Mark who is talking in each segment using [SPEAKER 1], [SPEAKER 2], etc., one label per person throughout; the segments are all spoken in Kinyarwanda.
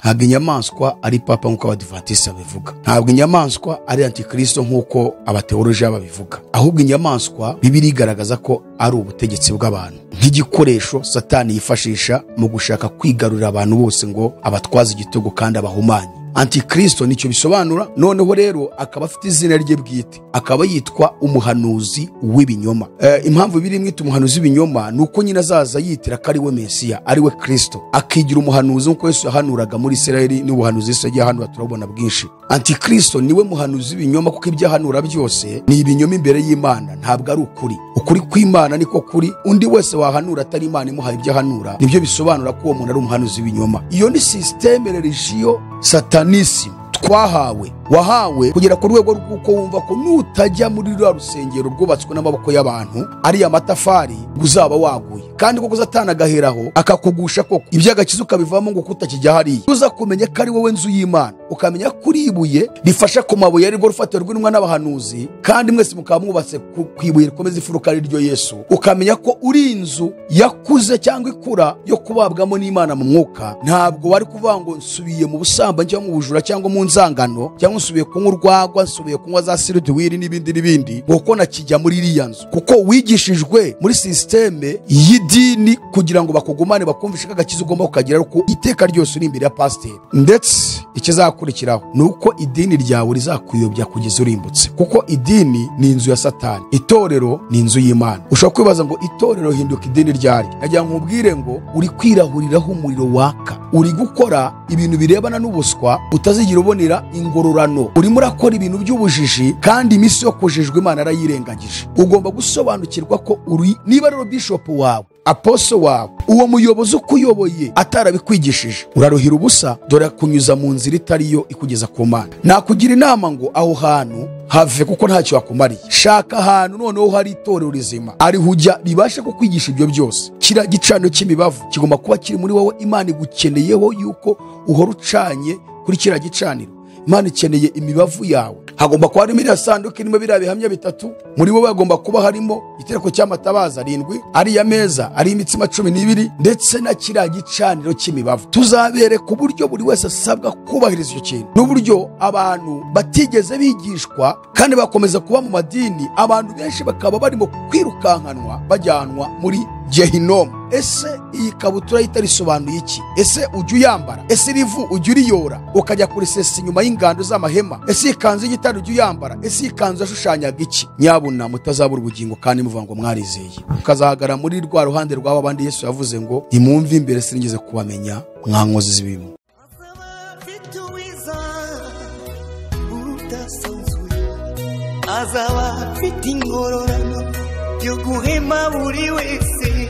[SPEAKER 1] Ntabwo inyamaswa ari papa nk'uko abadivantisite babivuga, ntabwo inyamaswa ari antikristo nk'uko abateolojiya babivuga, ahubwo inyamaswa Bibiliya igaragaza ko ari ubutegetsi bw'abantu nk'igikoresho Satani yifashisha mu gushaka kwigarurira abantu bose ngo abatwaze igitugu kandi abahumanye. Antikristo nicyo bisobanura. Noneho rero akaba afite izina rye bwite, akaba yitwa umuhanuzi w'ibinyoma. Impamvu biri mwita umuhanuzi w'ibinyoma ni uko nyine azaza yitira ko ari we Mesiya, ari we Kristo, akigira umuhanuzi nk'uko Yesu yahanuraga muri Isirayeli. N'ubuhanuzi Yesu yagiye ahanura turabona bwinshi. Antikristo niwe muhanuzi w'ibinyoma kuko ibyo ahanura byose ni ibinyoma imbere y'Imana, ntabwo ari ukuri. Ukuri kw'Imana niko kuri. Undi wese wahanura atari Imana imuhaye ibyo ahanura, nibyo bisobanura ko uwo muntu ari umuhanuzi w'ibinyoma. Iyo ni système religieux satanisme twahawe, wahawe kugera ku rwego rw'uko wumva ko nutajya muri ruriya rusengero rwubatswe n'amaboko y'abantu, ariya matafari, uzaba waguye. Kandi koko Satani agaheraho akakugusha koko iby'agakiza ukabivamo ngo kutakijya hariya. Uza kumenya ko ari wowe nzu y'Imana, ukamenya ko uri ibuye rifasha ku mabuye arirwo rufatiro rw'intumwa n'abahanuzi, kandi mwese mukaba mwubatse ku ibuye rikomeza imfuruka ari ryo Yesu. Ukamenya ko uri inzu yakuze cyangwa ikura yo kubabwamo n'Imana mu mwuka. Ntabwo wari kuvuga ngo nsubiye mu busambanyi cyangwa mu bujura cyangwa mu nzangano, cyangwa nsubiye kunywa urwagwa, nsubiye kunywa za sirudiwiri n'ibindi n'ibindi, kuko nakijya muri iriya nzu. Kuko wigishijwe muri système y'idini kugira ngo bakugumane, bakumvishe ko agakiza ugomba kukagira ariko iteka ryose uri imbere ya pasiteri. Ndetse ikizakurikiraho ni uko idini ryawe rizakuyobya kugeza urimbutse, kuko idini ni inzu ya Satani, itorero ni inzu y'Imana. Ushobora kwibaza ngo itorero hinduka idini ryari? Nagira ngo nkubwire ngo uri kwirahuriraho umuriro waka, uri gukora ibintu birebana n'ubuswa utazigira ubonera ingororano, urimo urakora ibintu by'ubujiji kandi iminsi yo kujijwa Imana yarayirengagije. Ugomba gusobanukirwa ko uri, niba rero bishop wawe, apostle wawe, uwo muyobozi ukuyoboye atarabikwigishije, uraruhira ubusa, dore kunyuza mu nzira itariyo ikugeza ku Mana. Nakugira inama ngo aho hantu have, kuko ntacyo wakumariye. Shaka ahantu noneho hari itorero rizima ariho ujya ribasha kukwigisha ibyo byose. Kiriya gicaniro cy'imibavu kigomba kuba kiri muri wowe. Imana igukeneyeho yuko uhora ucanye kuri kiriya gicaniro. Imana ikeneye imibavu yawe. Hagomba kuba harimo iriya sanduku irimo biriya bihamya bitatu. Muri wowe hagomba kuba harimo igitereko cy'amatabaza 7, ariya meza ari imitsima 12, ndetse na kiriya gicaniro cy'imibavu. Tuzabereka uburyo buri wese asabwa kubahiriza icyo kintu, n'uburyo abantu batigeze bigishwa kandi bakomeza kuba mu madini, abantu benshi bakaba barimo kwirukankanwa bajyanwa muri Gehinomu. Ese iyi kabutura itarisobanuye iki? Ese ujya uyambara? Ese irivu ujya uriyora ukajya kurisesa inyuma y'ingando z'amahema? Ese iyi kanzu y'igitare ujya uyambara? Ese iyi kanzu yashushanyaga iki? Nyabuna mutazabura ubugingo kandi muvuga ngo mwarizeye, ukazahagara muri rwa ruhande rw'aba bandi Yesu yavuze ngo nimwumve imbere sinigeze kubamenya, mwa nkozi z'ibibi.
[SPEAKER 2] Azaba afite ingororano yo guhema buri wese,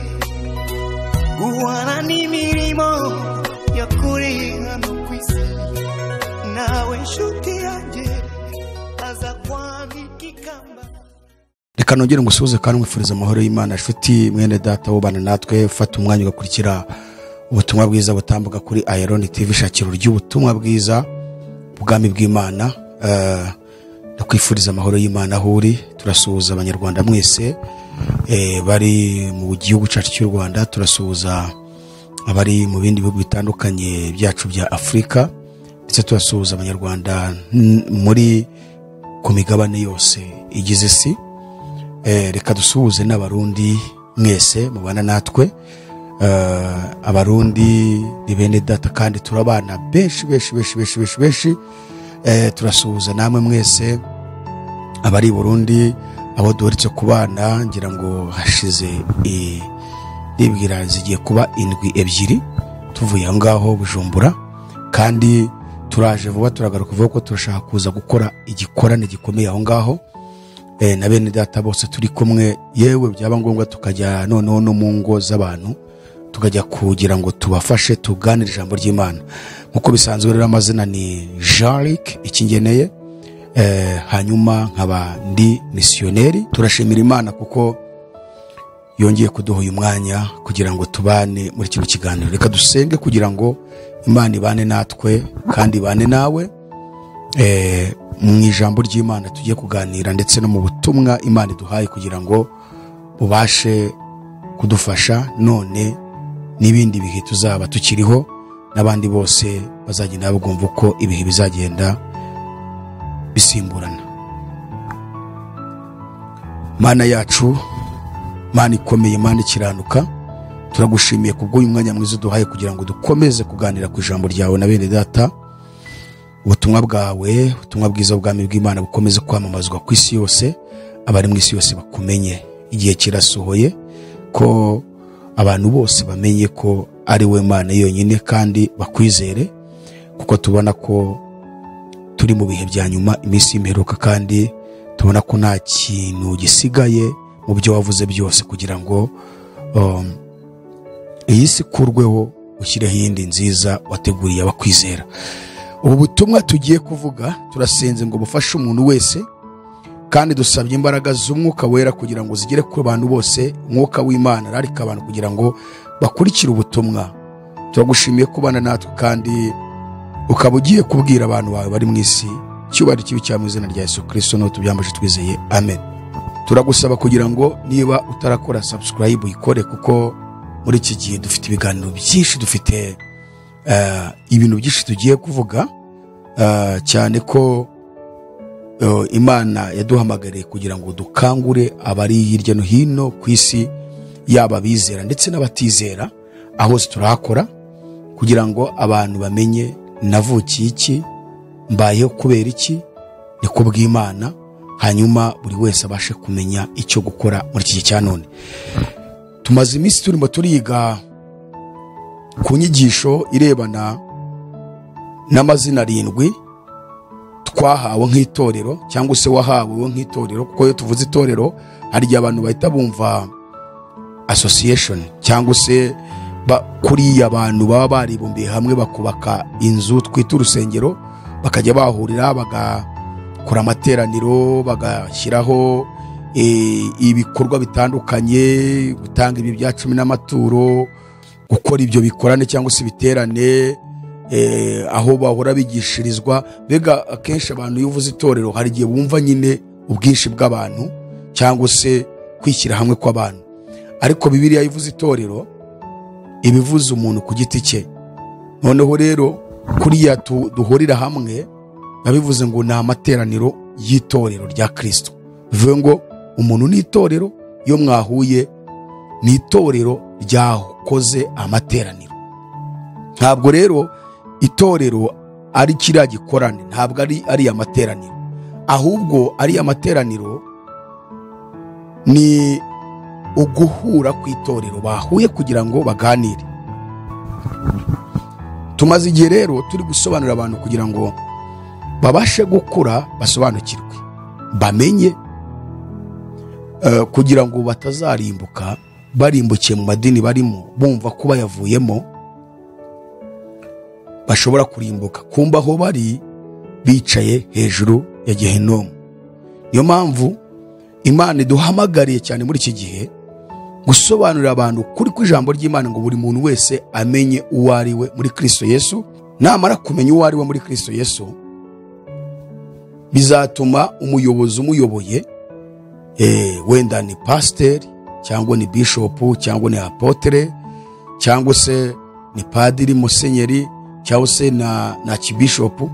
[SPEAKER 2] guhana n'imirimo yakoreye hano ku isi. Nawe nshuti yanjye aza kwambika ikamba.
[SPEAKER 1] Reka nongere ngusuhuze kandi nkwifuriza amahoro y'Imana. Nshuti mwene data wubana natwe, fata umwanya ugakurikira ubutumwa bwiza butambuka kuri Iron TV, shakiro ry'ubutumwa bwiza ubwami bw'Imana. Ndakwifuriza amahoro y'Imana aho uri. Turasuhuza abanyarwanda mwese bari mu gihugu cyacu cy'u Rwanda, turasuhuza abari mu bindi bihugu bitandukanye byacu bya Afurika, ndetse turasuhuza abanyarwanda muri ku migabane yose igize isi. Reka dusuhuze n'abarundi mwese mubana natwe. Abarundi ni bene data kandi turabana benshi benshi benshi benshi benshi benshi. Turasuhuza namwe mwese abari Burundi, abo duherutse kubana, ngira ngo hashize nibwira zigiye kuba indwi 2 tuvuye aho ngaho Bujumbura, kandi turaje vuba, turagaruka vuba ko turashaka kuza gukora igikorane gikomeye aho ngaho na bene data bose turi kumwe. Yewe byaba ngombwa tukajya noneho no mu ngo z'abantu, tukajya kugira ngo tubafashe tuganire ijambo ry'Imana. Nkuko bisanzwe rero amazina ni Jean-Luc Ikingeneye, hanyuma nkaba ndi missionnaire. Turashimira Imana kuko yongeye kuduha uyu mwanya kugira ngo tubane muri kino kiganiro. Reka dusenge kugira ngo Imana ibane natwe kandi ibane nawe mu ijambo ry'Imana tugiye kuganira, ndetse no mu butumwa Imana iduhaye kugira ngo bubashe kudufasha none n'ibindi bihe tuzaba tukiriho. n'abandi bose bazagenda babwumva uko ibihe bizagenda bisimburana. Mana yacu, Mana ikomeye, Mana ikiranuka, turagushimiye kubw'uyu mwanya mwiza uduhaye kugira ngo dukomeze kuganira ku ijambo ryawe na bene data. Ubutumwa bwawe, ubutumwa bwiza bw'ubwami bw'Imana bukomeze kwamamazwa ku isi yose, abari mu isi yose bakumenye. Igihe kirasohoye ko abantu bose bamenye ko ari we Mana yonyine kandi bakwizere, kuko tubona ko turi mu bihe bya nyuma, iminsi y'imperuka, kandi tubona ko nta kintu gisigaye mu byo wavuze byose kugira ngo iyi si ikurweho, ushyireho iyindi nziza wateguriye abakwizera. Ubu butumwa tugiye kuvuga turasenze ngo bufashe umuntu wese, kandi dusabye imbaraga z'umwuka wera kugira ngo zigere ku bantu bose. Umwuka w'Imana ararika abantu kugira ngo bakurikire ubutumwa. Turagushimiye kubana natwe, kandi ukaba ugiye kubwira abantu bawe bari mu isi cyubahiro kibi cya mu izina rya Yesu Kristo, no tubyambaje twizeye, amen. Turagusaba kugira ngo niba utarakora subscribe uyikore, kuko muri iki gihe dufite ibiganiro byinshi, dufite ibintu byinshi tugiye kuvuga, cyane ko Imana yaduhamagariye kugira ngo dukangure abari hirya no hino ku isi, yaba abizera ndetse n'abatizera, aho turahakora kugira ngo abantu bamenye navukiye iki, mbayeho kubera iki, ni kubw'Imana, hanyuma buri wese abashe kumenya icyo gukora muri iki gihe cya none. Tumaze iminsi turimo turiga ku nyigisho irebana n'amazina 7 twahawe nk'itorero, cyangwa se wahawe nk'itorero, kuko iyo tuvuze itorero hari igihe abantu bahita bumva association, cyangwa se kuriya abantu baba baribumbiye hamwe bakubaka inzu twita urusengero, bakajya bahurira bagakora amateraniro, bagashyiraho ibikorwa bitandukanye, gutanga ibi bya 10 n'amaturo, gukora ibyo bikorane cyangwa se ibiterane, aho bahora bigishirizwa. Mbega akenshi abantu iyo uvuze itorero hari igihe bumva nyine ubwinshi bw'abantu cyangwa se kwishyira hamwe kw'abantu, ariko Bibiliya ivuze itorero ibivuze umuntu ku giti cye. Noneho rero kuriya duhurira hamwe babivuze ngo ni amateraniro y'itorero rya Kristo, bivuze ngo umuntu ni itorero, iyo mwahuye ni itorero ryakoze amateraniro. Ntabwo rero itorero ari kiriya gikorane, ntabwo ari amateraniro, ahubwo ari amateraniro ni uguhura ku itorero, bahuye kugira ngo baganire. Tumaze igihe rero turi gusobanurira abantu kugira ngo babashe gukura, basobanukirwe, bamenye, kugira ngo batazarimbuka barimbukiye mu madini barimo, bumva ko bayavuyemo bashobora kurimbuka, kumba aho bari bicaye hejuru ya Gehinomu. Niyo mpamvu Imana iduhamagariye cyane muri iki gihe gusobanurira abantu kuri kw'ijambo ry'Imana, ngo buri muntu wese amenye uwo ari we muri Kristo Yesu. Namara kumenya uwo ari we muri Kristo Yesu, bizatuma umuyobozi umuyoboye, wenda ni pasiteri cyangwa ni bishopu cyangwa ni apotere cyangwa se ni padiri, musenyeri cyangwa se na kibishopu,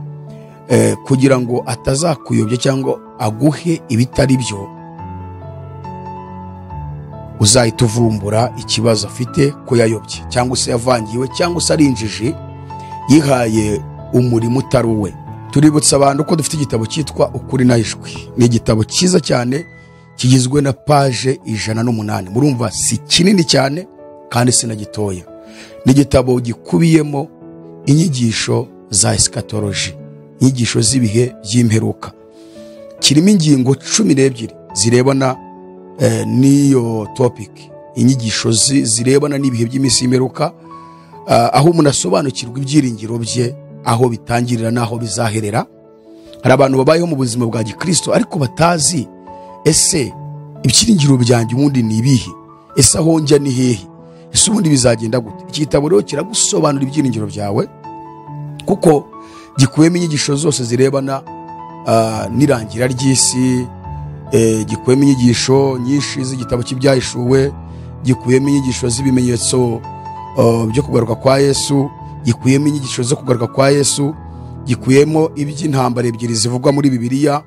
[SPEAKER 1] kugira ngo atazakuyobya cyangwa aguhe ibitari byo, uzahita uvumbura ikibazo afite ko yayobye cyangwa se yavangiwe cyangwa se ari injiji yihaye umurimo utari uwe. Tuributsa abantu ko dufite igitabo cyitwa Ukuri n'Ijwi. Ni igitabo cyiza cyane kigizwe na page 108. Murumva si kinini cyane kandi si na gitoya. Ni igitabo gikubiyemo inyigisho za eschatology, inyigisho z'ibihe by'imperuka. Kirimo ingingo 12 zirebana n'iyo topic, inyigisho zirebana n'ibihe by'iminsi y'imperuka, aho umuntu asobanukirwa ibyiringiro bye, aho bitangirira n'aho bizaherera. Hari abantu babayeho mu buzima bwa gikristo ariko batazi ese ibyiringiro byanjye ubundi ni ibihe, ese aho njya ni hehe, ese ubundi bizagenda gute. Iki gitabo rero kiragusobanura ibyiringiro byawe, kuko gikubiyemo inyigisho zose zirebana n'irangira ry'isi, gikubiyemo inyigisho nyinshi z'igitabo cy'ibyahishuwe, gikubiyemo inyigisho z'ibimenyetso byo kugaruka kwa Yesu, Gikubiyemo inyigisho zo kugaruka kwa Yesu. Gikubiyemo iby'intambara ebyiri zivugwa muri Bibiliya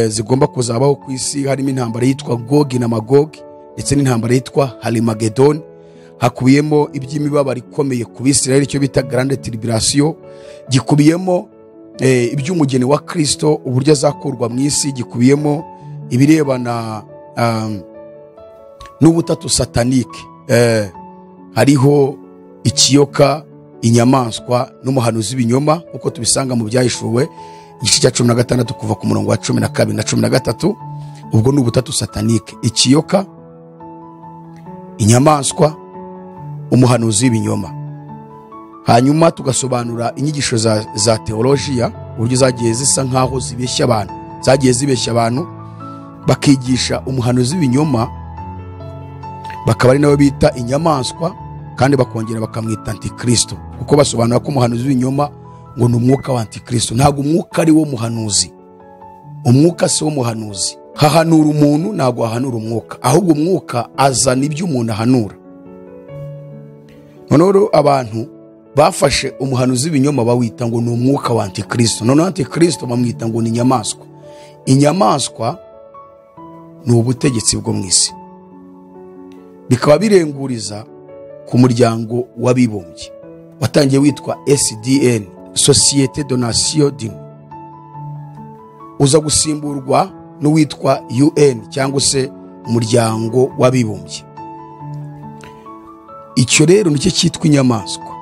[SPEAKER 1] zigomba kuzabaho ku isi, harimo intambara yitwa Gogi na Magogi ndetse n'intambara yitwa Harimagedoni. Hakubiyemo iby'imibabaro ikomeye ku Bisirayeli, icyo bita Grande Tribulation. Gikubiyemo iby'umugeni wa Kristo, uburyo azakurwa mu isi. Gikubiyemo ibirebana n'ubutatu satanike. Hariho ikiyoka, inyamaswa n'umuhanuzi w'ibinyoma, uko tubisanga mu Byahishuwe igice cya 16 kuva ku murongo wa 12 na 13. Ubwo ni ubutatu satanike: ikiyoka, inyamaswa, umuhanuzi w'ibinyoma. Hanyuma tugasobanura inyigisho za teologiya, uburyo zagiye zisa nkaho zibeshya abantu, zagiye zibeshya abantu bakigisha umuhanuzi w'ibinyoma, bakaba ari nawe bita inyamaswa, kandi bakongera bakamwita antikristo, kuko basobanura ko umuhanuzi w'ibinyoma ngo ni umwuka wa antikristo. Ntabwo umwuka ari wo muhanuzi, umwuka si wo muhanuzi. Hahanura umuntu, ntabwo hahanura umwuka, ahubwo umwuka azana ibyo umuntu ahanura. Noneho abantu bafashe umuhanuzi w'ibinyoma bawita ngo ni umwuka wa antikristo. Noneho antikristo bamwita ngo ni inyamaswa. Inyamaswa ni ubutegetsi bwo mu isi, bikaba birenguriza ku muryango w'abibumbye watangiye witwa SDN, Société de Nations Unies, uza gusimburwa n'uwitwa UN cyangwa se umuryango w'abibumbye. Icyo rero nicyo cyitwa inyamaswa.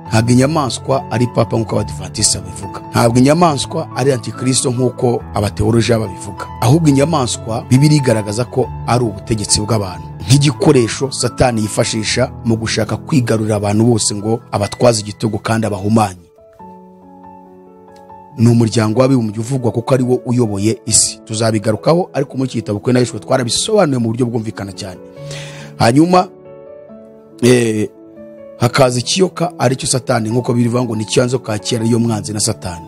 [SPEAKER 1] Ntabwo inyamaswa ari papa nk'uko abadivantisita babivuga, ntabwo inyamaswa ari antikristo nk'uko abateolojiya babivuga, ahubwo inyamaswa Bibiliya igaragaza ko ari ubutegetsi bw'abantu nk'igikoresho Satani yifashisha mu gushaka kwigarurira abantu bose ngo abatwaze igitugu kandi abahumanye. Ni umuryango w'abibumbye uvugwa kuko ari wo uyoboye isi. Tuzabigarukaho, ariko muri iki gitabo Ukuri n'Ahishwe twarabisobanuye mu buryo bwumvikana cyane. Hanyuma hakaza ikiyoka aricyo Satani, nk'uko birivuga ngo ni cyanzo ka kera yo mwanzi na Satani.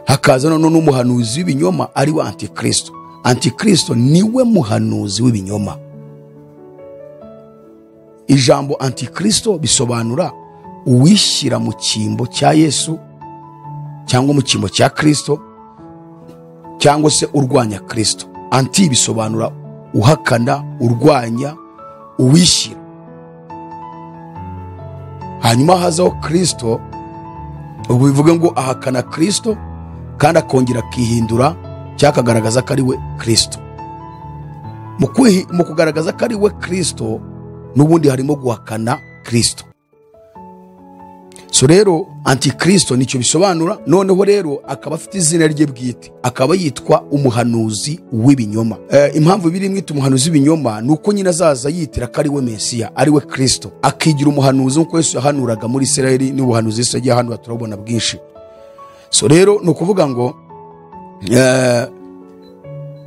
[SPEAKER 1] Hakaza none n'umuhanuzi w'ibinyoma ari we antikristo. Antikristo niwe muhanuzi w'ibinyoma. Ijambo antikristo bisobanura uwishyira mu cyimbo cya Yesu cyangwa mu cyimbo cya Kristo cyangwa se urwanya Kristo. Anti bisobanura uhakana, urwanya, uwishyira. Hanyuma hazaho Kristo, ubwo bivuga ngo ahakana Kristo kandi akongera akihindura cyangwa akagaragaza ko ari we Kristo. Mu kugaragaza ko ari we Kristo n'ubundi harimo guhakana Kristo. So rero antikristo nicyo bisobanura. Noneho rero akaba afite izina rye bwite, akaba yitwa umuhanuzi w'ibinyoma. Impamvu biri mwita umuhanuzi w'ibinyoma ni uko nyine azaza yitira ko ari we Mesiya, ari we Kristo, akigira umuhanuzi nk'uko Yesu yahanuraga muri Isirayeli, n'ubuhanuzi Yesu yagiye ahanura turabona bwinshi. So rero ni ukuvuga ngo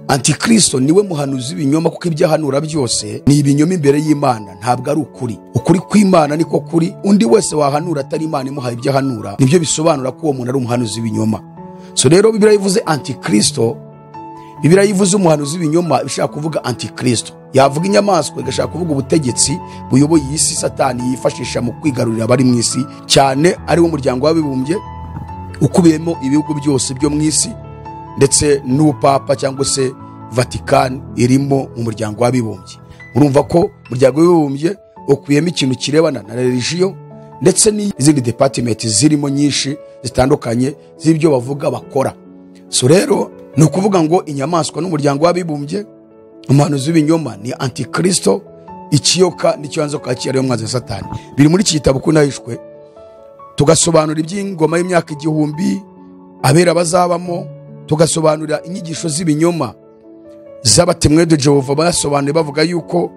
[SPEAKER 1] antikristo niwe muhanuzi w'ibinyoma, kuko ibyo ahanura byose ni ibinyoma imbere y'Imana, ntabwo ari ukuri. Ukuri kw'Imana niko kuri. Undi wese wahanura atari Imana imuhaye ibyo ahanura, nibyo bisobanura ko uwo muntu ari umuhanuzi w'ibinyoma. So rero Bibiliya ivuze antikristo, Bibiliya ivuze umuhanuzi w'ibinyoma bishaka kuvuga antikristo. Yavuga inyamaswa igashaka kuvuga ubutegetsi buyoboye iyi si Satani yifashisha mu kwigarurira abari mu isi, cyane ari wo muryango w'abibumbye ukubiyemo ibihugu byose byo mu isi, ndetse n'ubupapa cyangwa se Vatican irimo mu muryango w'abibumbye. Urumva ko umuryango w'abibumbye ukubiyemo ikintu kirebana na religion ndetse n'izindi department zirimo nyinshi zitandukanye z'ibyo bavuga bakora. So rero ni ukuvuga ngo inyamaswa n'umuryango w'abibumbye, umuhanuzi w'ibinyoma ni antikristo, ikiyoka n'icyanzo ka kera yo mwanzi wa Satani. Biri muri iki gitabo Ukuri n'Ahishwe. Tugasobanura iby'ingoma y'imyaka 1000 abera bazabamo, tugasobanura inyigisho z'ibinyoma z'abatemwe de Jehova basobanuye bavuga yuko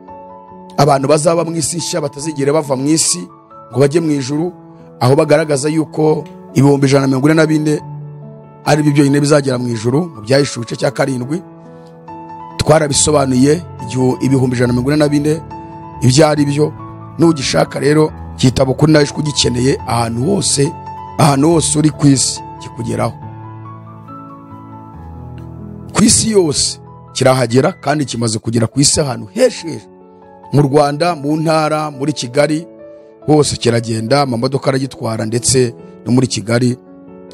[SPEAKER 1] abantu bazaba mu isi nshya batazigera bava mu isi ngo bajye mu ijuru, aho bagaragaza yuko 144,000 ari byo byonyine bizagera mu ijuru mu Byahishuwe igice cya 7. Twarabisobanuye 144,000 ibyo ari byo. Nugishaka rero kitabo Ukuri n'Ahishwe ugikeneye ahantu hose, ahantu hose uri ku isi kikugeraho, ku isi yose kirahagera, kandi kimaze kugera ku isi ahantu henshi, mu Rwanda, mu ntara, muri Kigali, Hose kiragenda, amamodoka aragitwara, ndetse no muri Kigali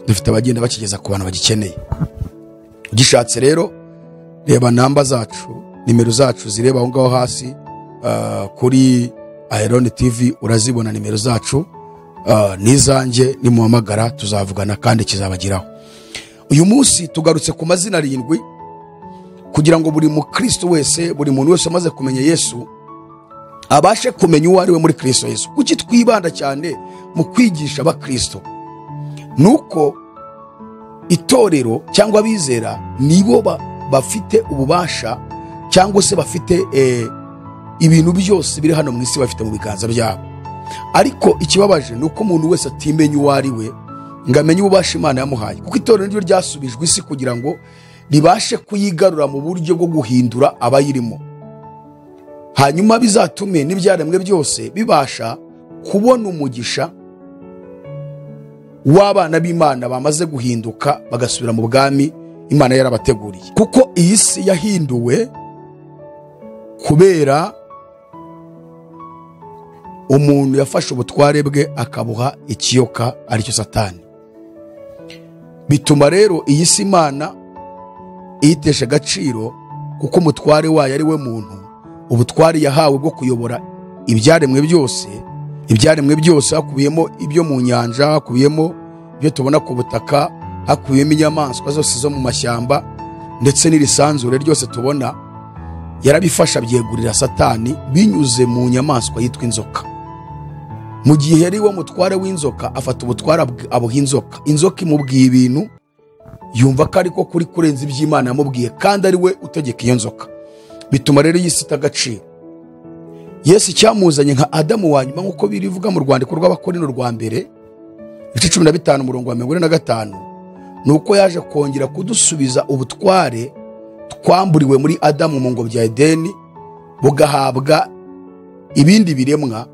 [SPEAKER 1] dufite abagenda bakigeza ku bantu bagikeneye. Ugishatse rero reba namba zacu, nimero zacu zireba aho ngaho hasi, kuri Iron TV urazibona nimero zacu, n'izanjye nimuhamagara tuzavugana kandi kizabageraho. Uyu munsi tugarutse ku mazina 7 kugira ngo buri mukristo wese, buri muntu wese amaze kumenya Yesu abashe kumenya uwo ari we muri Kristo Yesu. Kuki twibanda cyane mu kwigisha abakristo? Nuko itorero cyangwa abizera nibo bafite ububasha cyangwa se bafite ibintu byose biri hano mu isi bafite mu biganza byabo. Ariko ikibabaje nuko umuntu wese atimenya uwo ari we ngo amenye ububasha Imana yamuhaye, kuko itorero niryo ryasubijwe isi kugira ngo ribashe kuyigarura mu buryo bwo guhindura abayirimo, hanyuma bizatume n'ibyaremwe byose bibasha kubona umugisha w'abana b'Imana bamaze guhinduka bagasubira mu bwami Imana yarabateguriye. Kuko iyi si yahinduwe kubera umuntu yafashe ubutware bwe akabuha ikiyoka aricyo Satani. Bituma rero iyi si Imana iyitesha agaciro, kuko umutware wayo ari we muntu. Ubutware yahawe bwo kuyobora ibyaremwe byose, ibyaremwe byose hakubiyemo ibyo mu nyanja, hakubiyemo ibyo tubona ku butaka, hakubiyemo inyamaswa zose zo mu mashyamba, ndetse n'irisanzure ryose tubona, yarabifasha byegurira Satani binyuze mu nyamaswa yitwa inzoka. Mu gihe yari we mutware w'inzoka, afata ubutware abuha inzoka. Inzoka imubwiye ibintu yumva ko ariko kuri kurenza iby'Imana yamubwiye, kandi ari we utegeka iyo nzoka. Bituma rero iyi si ita agaciro. Yesu cyamuzanye nka Adamu wa nyuma, nk'uko birivuga mu rwandiko rw'Abakorinto rwa mbere ibice 15 umurongo wa 45, nuko yaje kongera kudusubiza ubutware twamburiwe muri Adamu mu ngobyi ya Edeni, bugahabwa ibindi biremwa,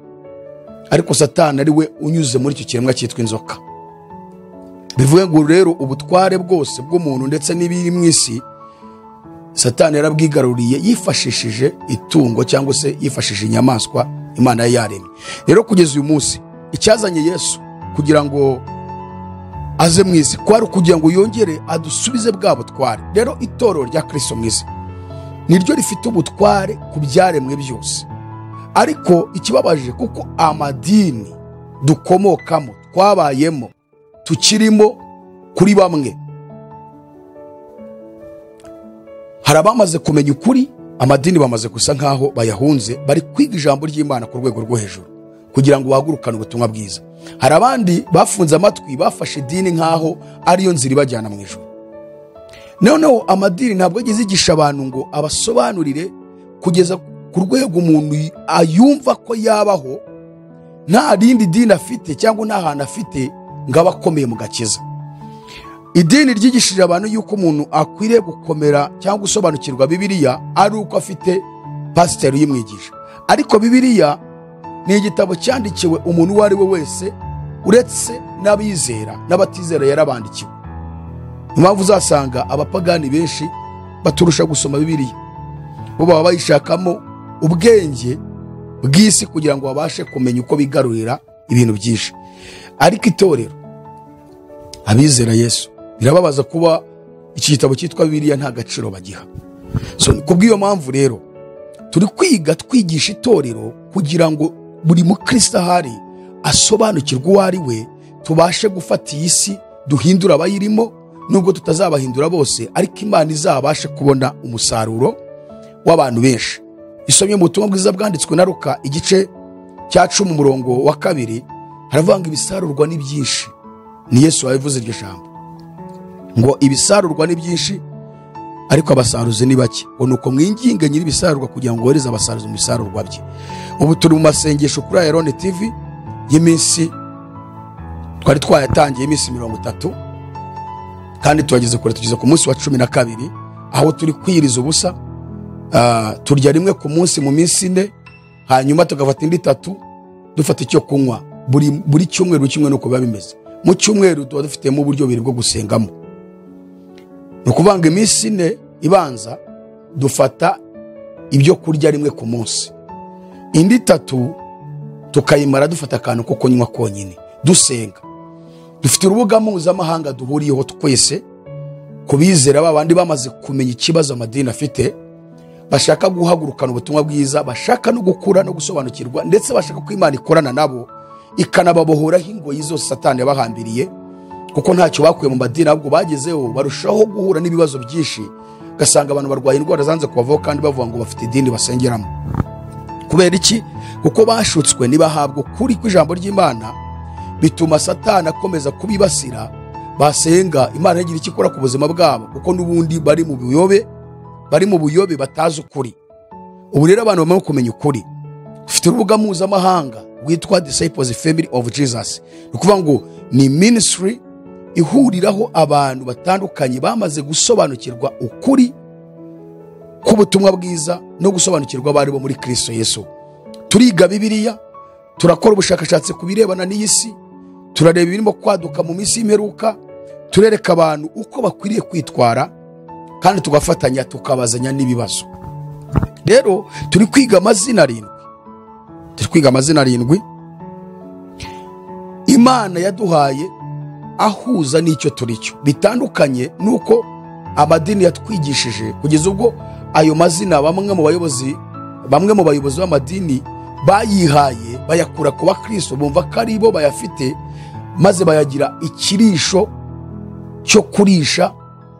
[SPEAKER 1] ariko Satani ari we unyuze muri icyo kiremwa cyitwa inzoka. Bivuye ngo rero ubutware bwose bw'umuntu ndetse n'ibiri mu isi Satani yarabwigaruriye yifashishije itungo cyangwa se yifashishije inyamaswa Imana yaremye. Rero kugeza uyu munsi icyazanye Yesu kugira ngo aze mu isi kwari kugira ngo yongere adusubize bwa butware. Rero itorero rya Kristo mu isi niryo rifite ubutware ku byaremwe byose. Ariko ikibabaje kuko amadini dukomokamo, twabayemo, tukirimo kuri bamwe, hari abamaze kumenya ukuri, amadini bamaze gusa nkaho bayahunze, bari kwiga ijambo ry'Imana ku rwego rwo hejuru kugira ngo bahagurukane ubutumwa bwiza. Hari abandi bafunze amatwi, bafashe idini nkaho ariyo nzira ibajyana mu ijuru. Noneho amadini ntabwo yigeze yigisha abantu ngo abasobanurire kugeza ku rwego umuntu ayumva ko yabaho nta rindi dini afite cyangwa nta hantu afite ngo abe akomeye mu gakiza. Idini ryigishije abantu yuko umuntu akwiriye gukomera cyangwa gusobanukirwa Bibiliya ari uko afite pasiteri uyimwigisha. Ariko Bibiliya ni igitabo cyandikiwe umuntu uwo ari we wese, uretse n'abizera n'abatizera yarabandikiwe. Impamvu uzasanga abapagani benshi baturusha gusoma Bibiliya, bo baba bayishakamo ubwenge bw'isi kugira ngo babashe kumenya uko bigarurira ibintu byinshi. Ariko itorero abizera Yesu birababaza kuba iki gitabo cyitwa Bibiliya nta gaciro bagiha. So kubw'iyo mpamvu rero turi kwiga twigisha itorero kugira ngo buri mukristo ahari asobanukirwe uwo ari we, tubashe gufata iyi si duhindura abayirimo, nubwo tutazabahindura bose, ariko Imana izabashe kubona umusaruro w'abantu benshi. Isomye mu butumwa bwiza bwanditswe na Luka igice cya 10 umurongo wa 2, haravuga ngo ibisarurwa ni byinshi. Ni Yesu wabivuze iryo jambo ngo ibisarurwa ni byinshi ariko abasaruzi ni bake. Ngo nuko mwinginge nyiri ibisarurwa kugira ngo wohereze abasaruzi mu bisarurwa bye. Ubu turi mu masengesho kuri Iron TV y'iminsi twari twayatangiye iminsi 30, kandi tuhageze kure, tugeze ku munsi wa 12 aho turi kwiriza ubusa. Turya rimwe ku munsi mu minsi 4, hanyuma tugafata indi 3 dufata icyo kunywa buri cyumweru kimwe nuko biba bimeze. Mu cyumweru tuba dufitemo uburyo bubiri bwo gusengamo. Ni ukuvanga iminsi 4 ibanza dufata ibyo kurya rimwe ku munsi, indi 3 Tukayimara dufata akantu ko kunywa konyine, dusenga. Dufite urubuga mpuzamahanga duhuriyeho twese kubizera, babandi bamaze kumenya ikibazo amadini afite, bashaka guhagurukana ubutumwa bwiza, bashaka no gukura no gusobanukirwa, ndetse bashaka ko Imana ikorana nabo ikanababohoraho ingoyi zose Satani yabahambiriye, kuko ntacyo bakuye mu madini, ahubwo bagezeho barushaho guhura n'ibibazo byinshi, ugasanga abantu barwaye indwara zanze kubavaho kandi bavuga ngo bafite idini basengeramo. Kubera iki? Kuko bashutswe, ntibahabwa ukuri kw'ijambo ry'Imana, bituma Satani akomeza kubibasira. Basenga Imana igira icyo ikora ku buzima bwabo, kuko n'ubundi bari mu buyobe, bari mu buyobe batazi ukuri. Ubu rero abantu bamaze kumenya ukuri. Dufite urubuga mpuzamahanga rwitwa Disciples Family of Jesus. Ni ukuvuga ngo ni ministry ihuriraho abantu batandukanye bamaze gusobanukirwa ukuri k'ubutumwa bwiza no gusobanukirwa abari bo muri Kristo Yesu. Turiga Bibiliya, turakora ubushakashatsi ku birebana n'iyi si, turareba ibirimo kwaduka mu minsi y'imperuka, turereka abantu uko bakwiriye kwitwara, kandi tugafatanya tukabazanya n'ibibazo. Rero turi kwiga amazina arindwi, turi kwiga amazina arindwi Imana yaduhaye ahuza n'icyo turi cyo, bitandukanye nuko amadini yatwigishije, kugeza ubwo ayo mazina bamwe mu bayobozi b'amadini bayihaye, bayakura ku bakristo, bumva ko ari bo bayafite, maze bayagira ikirisho cyo kurisha,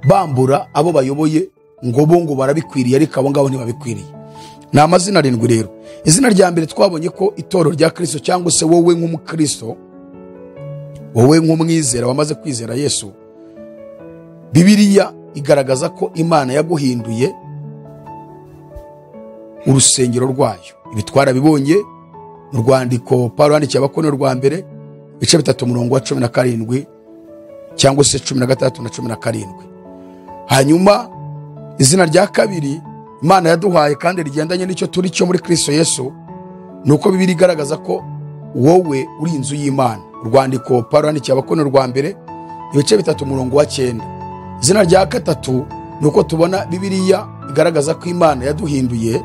[SPEAKER 1] bambura abo bayoboye ngo bo ngo barabikwiriye, ariko abo ngabo ntibabikwiriye. Ni amazina arindwi rero. Izina rya mbere twabonye ko itorero rya Kristo, cyangwa se wowe nk'umukristo, wowe nk'umwizera wamaze kwizera Yesu, Bibiliya igaragaza ko Imana yaguhinduye urusengero rwayo. Ibi twarabibonye mu rwandiko Paulo yandikiye Abakorinto rwa mbere, ibice 3 umurongo wa 17 cyangwa se 16 na 17. Hanyuma izina rya kabiri Imana yaduhaye kandi rigendanye n'icyo turi cyo muri Kristo Yesu, nuko Bibiliya igaragaza ko wowe uri inzu y'Imana. Urwandiko Paulo yandikiye Abakorinto rwa mbere, ibice 3 umurongo wa 9. Izina rya gatatu nuko tubona Bibiliya igaragaza ko Imana yaduhinduye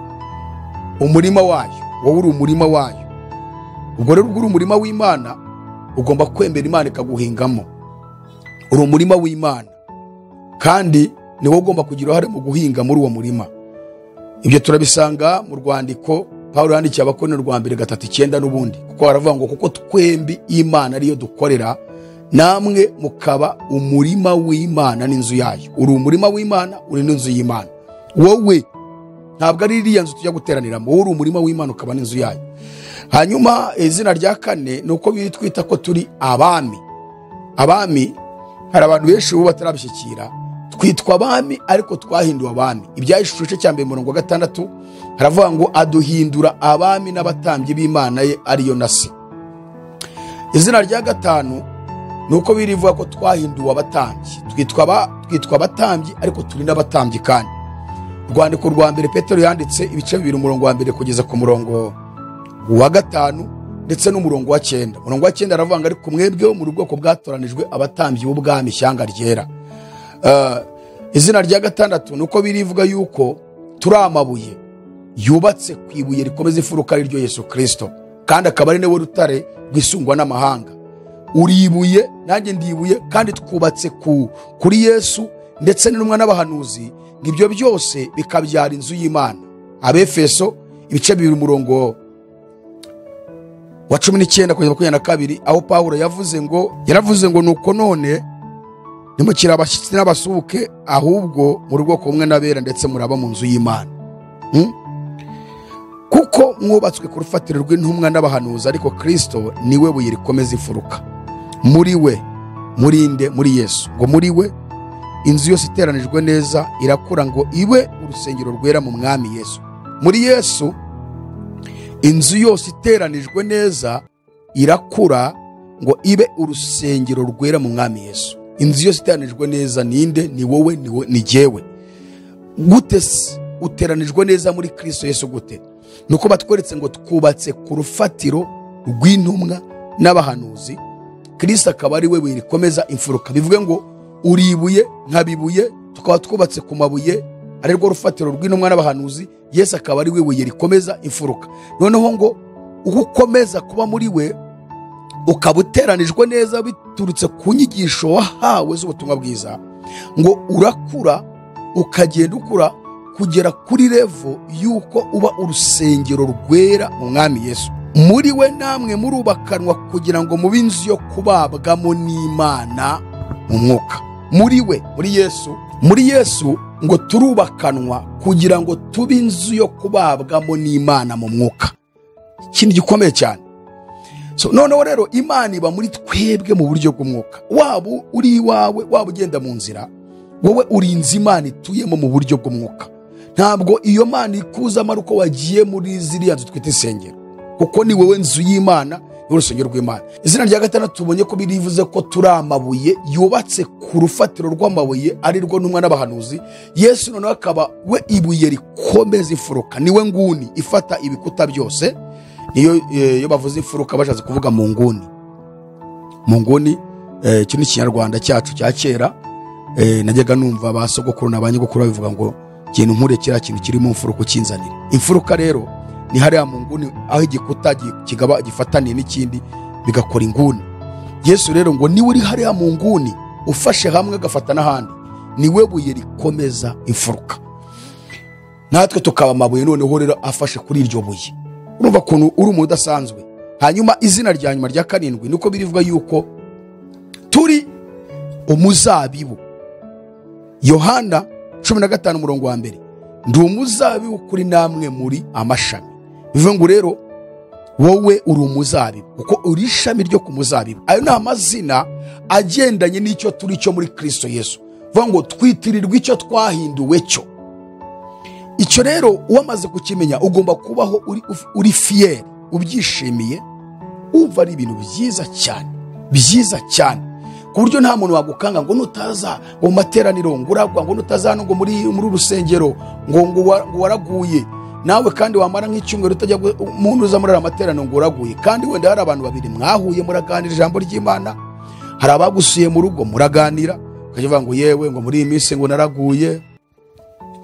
[SPEAKER 1] umurima wayo. Wowe uri umurima wayo. Ubwo rero uri umurima w'Imana, ugomba kwemera Imana ikaguhingamo. Uri umurima w'Imana kandi ni wowe ugomba kugira uruhare mu guhinga muri uwo murima. Ibyo turabisanga mu rwandiko Paulo yandikiye Abakorinto rwa mbere 3:9 n'ubundi, kuko baravuga ngo kuko twembi Imana ariyo dukorera, namwe mukaba umurima w'Imana n'inzu yayo. Uri umurima w'Imana, uri n'inzu y'Imana. Wowe ntabwo ari iriya nzu tujya guteraniramo, wowe uri umurima w'Imana ukaba n'inzu yayo. Hanyuma izina rya kane ni uko twita ko turi abami. Abami, hari abantu benshi ubu batarabishyikira, twitwa abami ariko twahinduwe abami. Ibyahishuriwe igice cya mbere umurongo wa 6 haravuga ngo aduhindura abami n'abatambyi b'Imana ye ariyo na se. Izina rya gatanu ni uko birivuga ko twahinduwe abatambyi. Twitwa abatambyi ariko turi n'abatambyi kandi. Urwandiko rwa mbere Petero yanditse ibice 2 umurongo wa mbere kugeza ku murongo wa 5 ndetse n'umurongo wa 9. Umurongo wa 9 aravuga ngo ariko mwebwe mu bwoko bwatoranijwe abatambyi b'ubwami ishyanga ryera. Izina rya gatandatu nuko birivuga yuko turi amabuye yubatse ku ibuye rikomeza imfuruka ari ryo Yesu Kristo, kandi akaba ari niwe rutare rwisungwa n'amahanga. Uri ibuye, nanjye ndibuye, kandi twubatse kuri Yesu ndetse n'intumwa n'abahanuzi, ngo ibyo byose bikabyara inzu y'Imana. Abefeso ibice 2 umurongo wa 19 kugeza 22, aho Paulo yaravuze ngo nuko none ntimukiri abashyitsi n'abasuhuke, ahubwo muri bwoko bumwe n'abera, ndetse muraba mu nzu y'Imana. Kuko mwubatswe ku rufatiro rw'intumwa n'abahanuzi, ariko Kristo niwe buye rikomeza imfuruka. Muri we, murinde, muri Yesu, ngo muri we inzu yose iteranijwe neza irakura ngo ibe urusengero rwera mu Mwami Yesu. Muri Yesu inzu yose iteranijwe neza irakura ngo ibe urusengero rwera mu Mwami Yesu. Inzu yose iteranijwe neza ninde? Ni wowe, ni jyewe. Gute uteranijwe neza muri Kristo Yesu? Gute? Nuko batweretse ngo twubatse ku rufatiro rw'intumwa n'abahanuzi, Kristo akaba ari we buye rikomeza imfuruka. Bivuge ngo uri ibuye nkabibuye, tukaba twubatse ku mabuye ari rwo rufatiro rw'intumwa n'abahanuzi, Yesu akaba ari we buye rikomeza imfuruka. Noneho ngo uko ukomeza kuba muri we, ukaba uteranijwe neza biturutse ku nyigisho wahawe z'ubutumwa bwiza, ngo urakura ukagenda ukura kugera kuri level yuko uba urusengero rwera mu Mwami Yesu. Muri we namwe murubakanwa kugira ngo mube inzu yo kubabwamo n'Imana mu mwuka. Muri we, muri Yesu, muri Yesu ngo turubakanwa kugira ngo tube inzu yo kubabwamo n'Imana mu mwuka. Ikintu gikomeye cyane. So noneho rero Imana iba muri twebwe mu buryo bw'umwuka. Waba uri iwawe, waba ugenda mu nzira, wowe uri inzu Imana ituyemo mu buryo bw'umwuka. Ntabwo iyo Mana ikuzamo ari uko wagiye muri ziriya nzu twita insengero, kuko ni wowe nzu y'Imana, ni urusengero rw'Imana. Izina rya gatandatu tubonye ko birivuze ko turi amabuye yubatse ku rufatiro rw'amabuye ari rwo ntumwa n'abahanuzi. Yesu noneho akaba we ibuye rikomeza imfuruka, niwe nguni ifata ibikuta byose. Niyo iyo bavuze imfuruka bashatse kuvuga mu nguni. Mu nguni, iki ni Ikinyarwanda cyacu cya kera. Najyaga numva ba sogokuru na ba nyogokuru babivuga ngo kintu nkure kiriya kintu kiri mu mfuruka ukinzanire. Imfuruka rero ni hariya mu nguni aho igikuta kigaba gifataniye n'ikindi bigakora inguni. Yesu rero ngo niwe uri hariya mu nguni ufashe hamwe agafata n'ahandi, niwe buye rikomeza imfuruka. Natwe tukaba amabuye noneho rero afashe kuri iryo buye. Urumva kuntu uri umuntu udasanzwe. Hanyuma izina rya nyuma rya karindwi niko birivuga yuko turi umuzabibu. Yohana 15 umurongo wa mbere, ndi umuzabibu kuri namwe muri amashami. Bivuga ngo rero wowe uri umuzabibu kuko uri ishami ryo ku muzabibu. Ayo ni amazina agendanye n'icyo turi cyo muri Kristo Yesu. Bivuga ngo twitirirwa icyo twahinduwe cyo. Icyo rero uwamaze kukimenya ugomba kubaho uri fier, ubyishimiye, umva ari ibintu byiza cyane, byiza cyane, ku buryo nta muntu wagukanga ngo nutaza ngo materaniro ngo uragwa, ngo nutaza ngo muri urusengero ngo waraguye. Nawe kandi wamara nk'icyumweru utajya umuntu uza muri amateraniro ngo uraguye, kandi wenda hari abantu babiri mwahuye muraganira ijambo ry'Imana, hari abagusuye mu rugo muraganira, ukajya uvuga ngo yewe ngo muri iyi minsi ngo naraguye.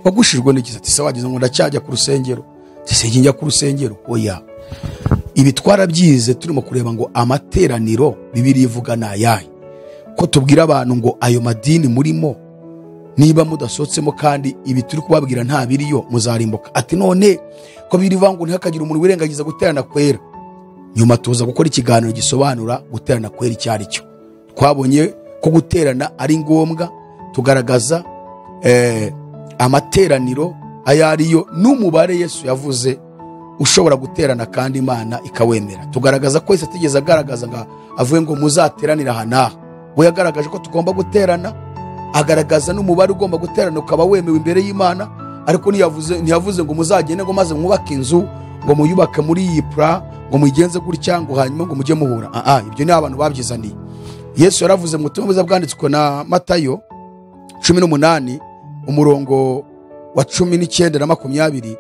[SPEAKER 1] Wagushijwe n'ikiza ati se wagize ngo ndacyajya ku rusengero, ati njya ku rusengero. Oya, ibi twarabyize turimo kureba ngo amateraniro Bibiliya ivuga ni ayahe, ko tubwira abantu ngo ayo madini murimo niba mudasohotsemo kandi ibi turi kubabwira nta biriyo muzarimbuka. Ati none ko birivuga ngo ntihakagire umuntu wirengagiza guterana kwera. Nyuma tuza gukora ikiganiro gisobanura guterana kwera icyo ari cyo. Twabonye ko guterana ari ngombwa, tugaragaza amateraniro ayo ariyo n'umubare Yesu yavuze ushobora guterana kandi Imana ikawemera. Tugaragaza ko Yesu atigeze agaragaza ngo avuye ngo muzateranira aha n'aha. We yagaragaje ko tugomba guterana, agaragaza n'umubare ugomba guterana ukaba wemewe imbere y'Imana, ariko ntiyavuze ngo muzagende ngo maze mwubake inzu ngo muyubake muri iyi pra ngo muyigenze gutya ngo hanyuma ngo mujye muhura. Ibyo ni abantu babyizaniye. Yesu yaravuze mu butumwa bwiza bwanditswe na Matayo 18 umurongo wa 19 na 20,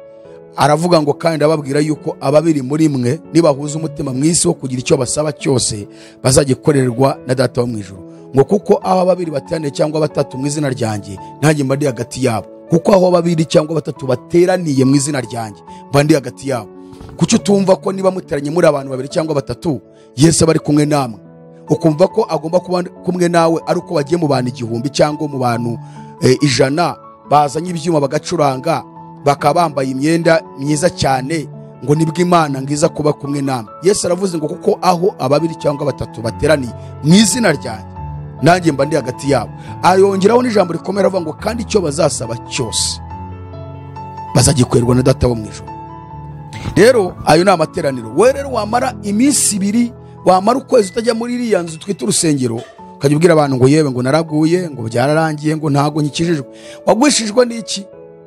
[SPEAKER 1] aravuga ngo kandi ababwira yuko ababiri muri mwe nibahuza umutima mwisi wo kugira icyo basaba cyose bazagikorerwa na Data wo mu ijuru, ngo kuko aho babiri bateraniye cyangwa batatu mu izina ryanjye nanjye mba ndi hagati yabo. Kuko aho babiri cyangwa batatu bateraniye mu izina ryanjye mba ndi hagati yabo. Kuki utumva ko niba muteranye muri abantu babiri cyangwa batatu Yesu aba ari kumwe namwe? Ukumva ko agomba kuba kumwe nawe ari uko wagiye mu bantu 1000 cyangwa mu bantu 100 bazanye ibyuma bagacuranga bakaba bambaye imyenda myiza cyane ngo nibwo Imana ngiza kuba kumwe namwe. Yesu aravuze ngo kuko aho ababiri cyangwa batatu bateraniye mu izina ryanjye nanjye mba ndi hagati yabo. Ayongeraho n'ijambo rikomera avuga ngo kandi icyo bazasaba cyose bazagikorerwa na Data wo mu ijuru. Rero ayo ni amateraniro. Wowe rero wamara iminsi ibiri, wamara ukwezi utajya muri iriya nzu twita urusengero, ukajya ubwira abantu ngo yewe ngo naraguye, ngo byararangiye, ngo ntago nkikijijwe. Wagwishijwe n'iki?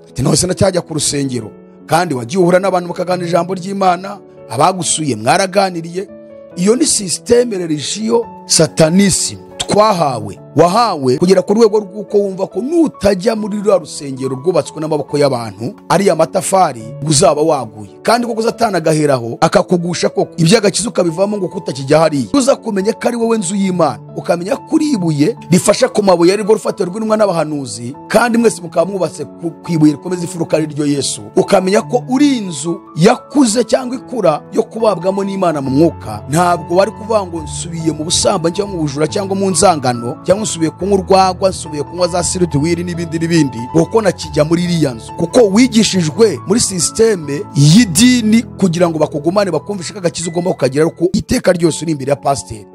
[SPEAKER 1] Ati nose ndacyajya ku rusengero. Kandi wagiye uhura n'abantu mukaganira ijambo ry'Imana, abagusuye mwaraganiriye. Iyo ni systeme religio satanisme twahawe. Wahawe kugera ku rwego rw'uko wumva ko nutajya muri ruriya rusengero rwubatswe n'amaboko y'abantu, ariya matafari, uzaba waguye. Kandi koko Satani agaheraho akakugusha koko, iby'agakiza ukabivamo ngo kutakijya hariya. Uza kumenya ko ari wowe nzu y'Imana, ukamenya ko uri ibuye rifasha ku mabuye arirwo rufatiro rw'intumwa n'abahanuzi, kandi mwese mukaba mwubatse ku ibuye rikomeza imfuruka ari ryo Yesu. Ukamenya ko uri inzu yakuze cyangwa ikura yo kubabwamo n'Imana mu mwuka. Ntabwo wari kuvuga ngo nsubiye mu busambanyi cyangwa mu bujura cyangwa mu nzangano, cyangwa nsubiye kunywa urwagwa, nsubiye kunywa za sirituwiri n'ibindi n'ibindi, kuko nakijya muri iriya nzu. Kuko wigishijwe muri sisiteme y'idini kugira ngo bakugumane, bakumvishe ko agakiza ugomba kukagira ariko iteka ryose uri imbere ya pasiteri.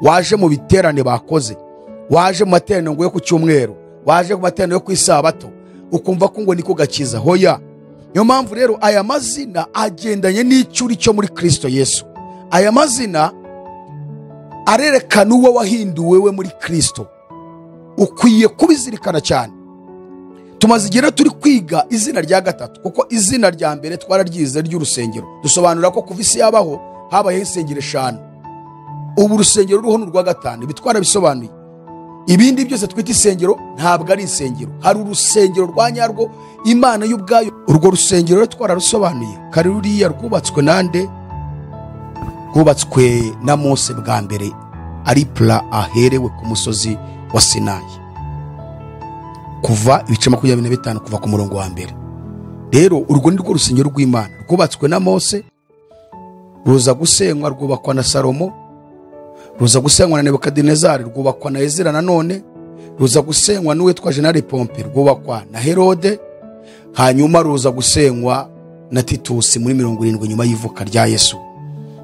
[SPEAKER 1] Waje mu biterane bakoze, waje mu materaniro ngo yo ku cyumweru, waje ku materaniro yo ku isabato, ukumva ko ngo niko gakiza. Hoya. Niyo mpamvu rero aya mazina agendanye n'icyo uri cyo muri Kristo Yesu. Aya mazina arerekana uwo wahinduwe we muri Kristo. Ukwiye kubizirikana cyane. Tumaze igihe turi kwiga izina rya gatatu, kuko izina rya mbere twararyize ry'urusengero. Dusobanura ko kuva isi yabaho habayeho insengero 5. Ubu urusengero ruriho ni urwa 5, ibi twarabisobanuye. Ibindi byose twita insengero ntabwo ari insengero. Hari urusengero rwa nyarwo Imana y'ubwayo. Urwo rusengero rero twararusobanuye, kari ruriya rwubatswe nande? Rwubatswe na Mose bwa mbere ari pla aherewe ku musozi wa Sinayi. Kuva ibice 25 kuva ku murongo wa mbere. Rero urwo ni rwo rusengero rw'Imana rwubatswe na Mose, ruza gusenywa rwubakwa na Salomo, ruza gusenywa na Nebukadinezari rwubakwa na Ezira nanone, ruza gusenywa n'uwitwa General Pompe rwubakwa na Herode, hanyuma ruza gusenywa na Titusi muri 70 nyuma y'ivuka rya Yesu.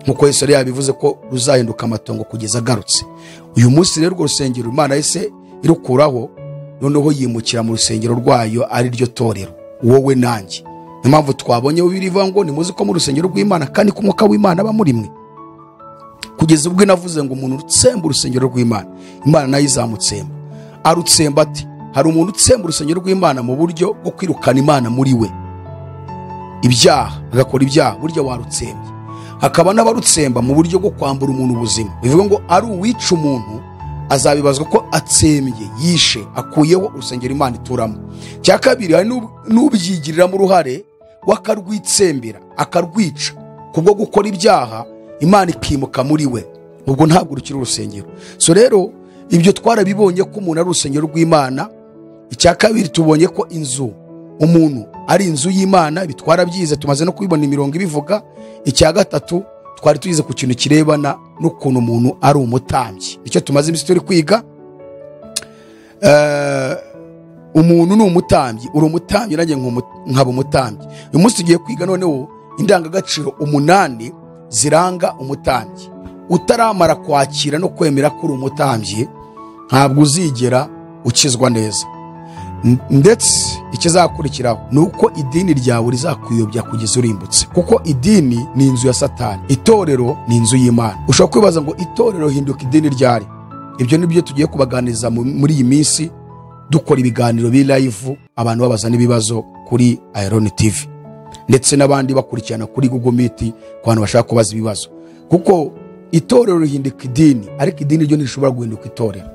[SPEAKER 1] Nkuko Yesu yari yabivuze ko ruzahinduka amatongo kugeza agarutse. Uyu munsi rero urwo rusengero Imana yahise irukuraho, noneho yimukira mu rusengero rwayo ari ryo torero, wowe nanjye. Niyo mpamvu twabonye birivuga ngo nimuzi ko mu rusengero rw'Imana kandi ko umwuka w'Imana aba muri mwe. Kugeza ubwo navuze ngo umuntu utsemba urusengero rw'Imana, Imana nayo izamutsemba. Arutsemba ati hari umuntu utsemba urusengero rw'Imana mu buryo bwo kwirukana Imana muri we, ibyaha agakora ibyaha, burya warutsembye. Hakaba n'abarutsemba mu buryo bwo kwambura umuntu ubuzima, bivuga ngo ari uwica umuntu azabibazwa ko atsembye, yishe, akuyeho urusengero Imana ituramo. Cya kabiri, hari n'ubyigiriramo uruhare wakarwitsembera akarwica kubwo gukora ibyaha, Imana ikimuka muri we, ubwo ntabwo rukiri urusengero. So rero ibyo twarabibonye ko umuntu ari urusengero rw'Imana. Icya kabiri, tubonye ko inzu umuntu ari inzu y'Imana, bitwara byize, tumaze no kubibona imirongo ibivuga. Icya gatatu, twari tuyize ku kintu kirebana n'ukuntu umuntu ari umutambyi. Icyo tumaze iminsi turi kwiga, umuntu ni umutambyi, uri umutambyi nanjye nkaba umutambyi. Uyu munsi tugiye kwiga noneho indangagaciro 8 ziranga umutambyi. Utaramara kwakira no kwemera ko uri umutambyi, ntabwo uzigera ukizwa neza. Ndetse ikizakurikiraho ni uko idini ryawe rizakuyobya kugeza urimbutse, kuko idini ni inzu ya Satani, itorero ni inzu y'Imana. Ushobora kwibaza ngo itorero hinduka idini ryari? Ibyo ni byo tugiye kubaganiriza muri iyi minsi, dukora ibiganiro bi live, abantu babaza n'ibibazo kuri Iron TV, ndetse n'abandi bakurikirana kuri Google Meet ku bantu bashaka kubaza ibibazo. Kuko itorero rihinduka idini, ariko idini ryo ntirishobora guhinduka itorero.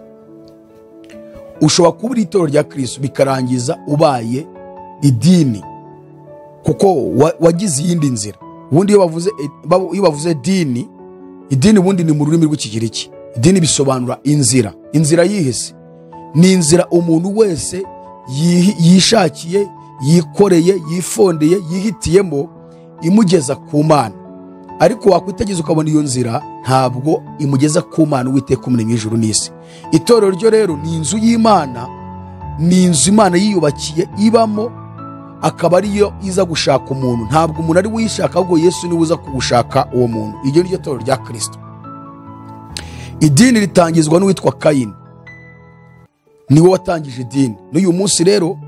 [SPEAKER 1] Ushobora kuba uri itorero rya Kristo bikarangiza ubaye idini, kuko wagize iyindi nzira. Ubundi iyo bavuze dini, idini ubundi ni mu rurimi rw'Ikigiriki. Idini bisobanura inzira. Inzira yihese ni inzira umuntu wese yishakiye, yikoreye, yifondeye, yihitiyemo, imugeza ku Mana. Ariko wakwitegeza ukabona iyo nzira ntabwo imugeza ku Mana Uwiteka umuremyi w'ijuru n'isi. Itorero ryo rero ni inzu y'Imana, ni inzu Imana yiyubakiye ibamo, akaba ariyo iza gushaka umuntu. Ntabwo umuntu ari wishaka, ahubwo Yesu niwe uza kugushaka uwo muntu. Iryo ni ryo torero rya Kristo. Idini ritangizwa n'uwitwa Kayini, niwe watangije idini. N'uyu munsi rero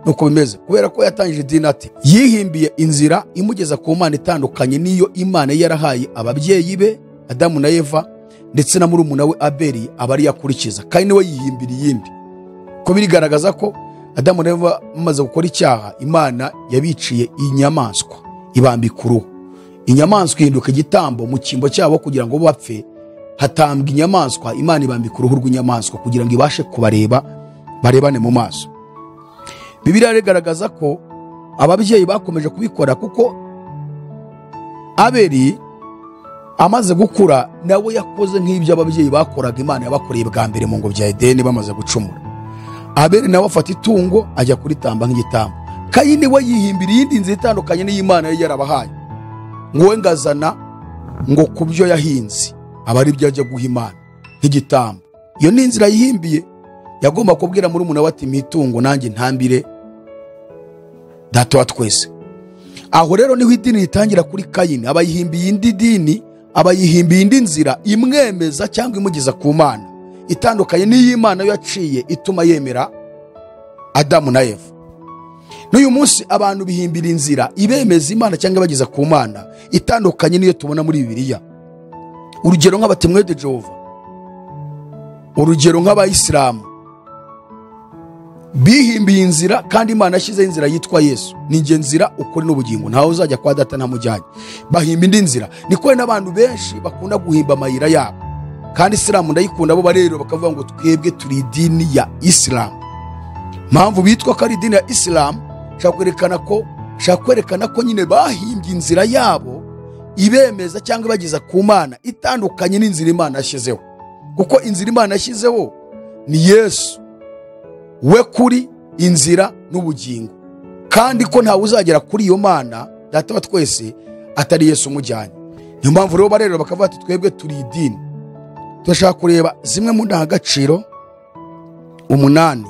[SPEAKER 1] nuko bimeze, kubera ko yatangije idini ati yihimbiye inzira imugeza ku Mana itandukanye n'iyo Imana yarahaye ababyeyi be Adamu na Eva ndetse na murumuna we Abeli, aba ari yakurikiza. Kayini we yihimbira iyindi, ko birigaragaza ko Adamu na Eva bamaze gukora icyaha, Imana yabiciye inyamaswa ibambika uruhu. Inyamaswa ihinduka igitambo mu cyimbo cyabo kugira ngo bapfe, Hatambwa inyamaswa, Imana ibambika uruhu rw'inyamaswa kugira ngo ibashe kubareba, barebane mu maso. Bibiliya igaragaza ko ababyeyi bakomeje kubikora, kuko Abeli amaze gukura nawe yakoze nk'ibyo ababyeyi bakoraga Imana yabakoreye bwa mbere mu ngobyi ya Edeni bamaze gucumura. Abeli nawe afata itungo ajya kuritamba nk'igitambo. Kayini we yihimbira iyindi nzira itandukanye n'iy'Imana yari yarabahaye, ngo we ngazana ngo ku byo yahinze aba ari byo ajya guha Imana nk'igitambo. Iyo ni inzira yihimbiye. Yagomba kubwira murumuna we ati mitungo nanjye ntambire data wa twese. Aho rero niho idini ritangira kuri Kayini. Abayihimbiye indi dini, abayihimbiye indi nzira imwemeza cyangwa imugeza ku Mana itandukanye n'iy'Imana yaciye ituma yemera Adamu na Eva. N'uyu munsi abantu bihimbira inzira ibemeza Imana cyangwa ibageza ku Mana itandukanye n'iyo tubona muri Bibiliya. Urugero nk'abatemwe de Jehova, urugero nk'abayisilamu bihimbiye inzira, kandi Imana yashyizeho inzira yitwa Yesu. Ni nge nzira, ukuri n'ubugingo, ntawe uzajya kwa data ntamujyanye. Bahimba indi nzira. Niko n'abantu benshi bakunda guhimba amayira yabo. Kandi Isilamu ndayikunda, bo barero bakavuga ngo twebwe turi idini ya Isilamu. Mpamvu bitwa ko ari idini ya Isilamu, shaka kwerekana ko nyine bahimbye inzira yabo ibemeza cyangwa ibageza ku Mana itandukanye n'inzira Imana yashyizeho. Kuko inzira Imana yashyizeho ni Yesu, we kuri inzira n'ubugingo, kandi ko ntawe uzagera kuri iyo Mana data wa twese atari Yesu umujyanye. Niyo mpamvu rero barero bakavuga ati twebwe turi idini. Turashaka kureba zimwe mu ndangagaciro 8.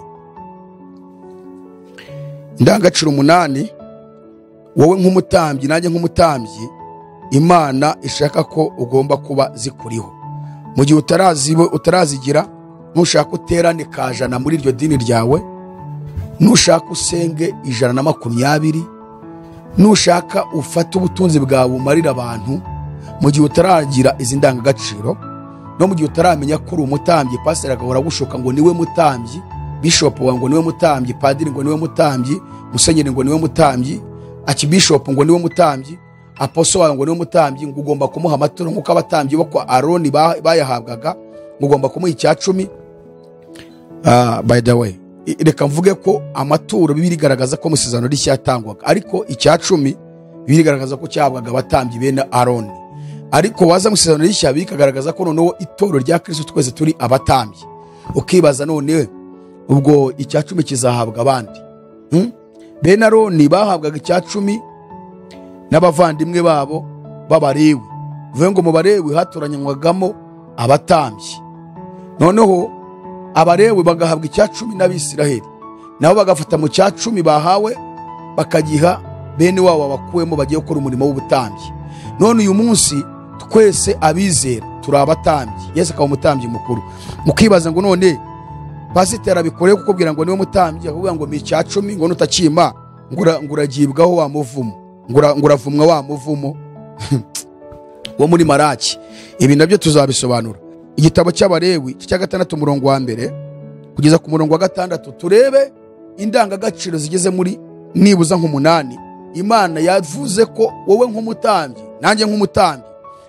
[SPEAKER 1] Indangagaciro 8 wowe nk'umutambyi nanjye nk'umutambyi Imana ishaka ko ugomba kuba zikuriho. Mu gihe utarazigira, nushaka uterane kajana muri iryo dini ryawe, nushaka usenge 120, nushaka ufate ubutunzi bwawe umarira abantu, mu gihe utaragira izi ndangagaciro, no mu gihe utaramenya ko uri umutambyi, pastor agahora agushuka ngo niwe mutambyi, bishop wawe ngo niwe mutambyi, padiri ngo niwe mutambyi, musenyeri ngo niwe mutambyi, archbishop ngo niwe mutambyi, apostle wawe ngo niwe mutambyi, ngo ugomba kumuha amaturo nk'uko abatambyi bo kwa Aroni bayahabwaga, ngo ugomba kumuha icya 10. By the way, reka mvuge ko amaturo Bibiliya igaragaza ko mu isezerano rishya yatangwaga, ariko icya 10 Bibiliya igaragaza ko cyahabwaga abatambyi bene Aroni. Ariko waza mu isezerano rishya bikagaragaza ko noneho itorero rya Kristo twese turi abatambyi. Ukibaza none ubwo icya 10 kizahabwa abandi? Bene Aroni bahabwaga icya 10 n'abavandimwe babo b'Abalewi. Bivuze ngo mu Balewi hatoranywagamo abatambyi. Noneho Abalewi bagahabwa icya 10 n'Abisiraheli, nabo bagafata mu cya 10 bahawe bakagiha bene wabo bakuwemo bagiye gukora umurimo w'ubutambyi. None uyu munsi twese abizera turi abatambyi, Yesu akaba umutambyi mukuru. Mukibaza ngo none pasiteri abikoreye kukubwira ngo niwe mutambyi, akakubwira ngo mi icya 10 ngo nutakima ngo uragibwaho wa muvumo, ngo uravumwa wa muvumo wo muri Maraki. Ibi nabyo tuzabisobanura. Igitabo cy'Abalewi cya 6 umurongo wa 1 kugeza ku murongo wa 6, turebe indangagaciro zigeze muri nibuza nk'umunani Imana yavuze ko wowe nk'umutambyi, nanjye nk'umutambyi,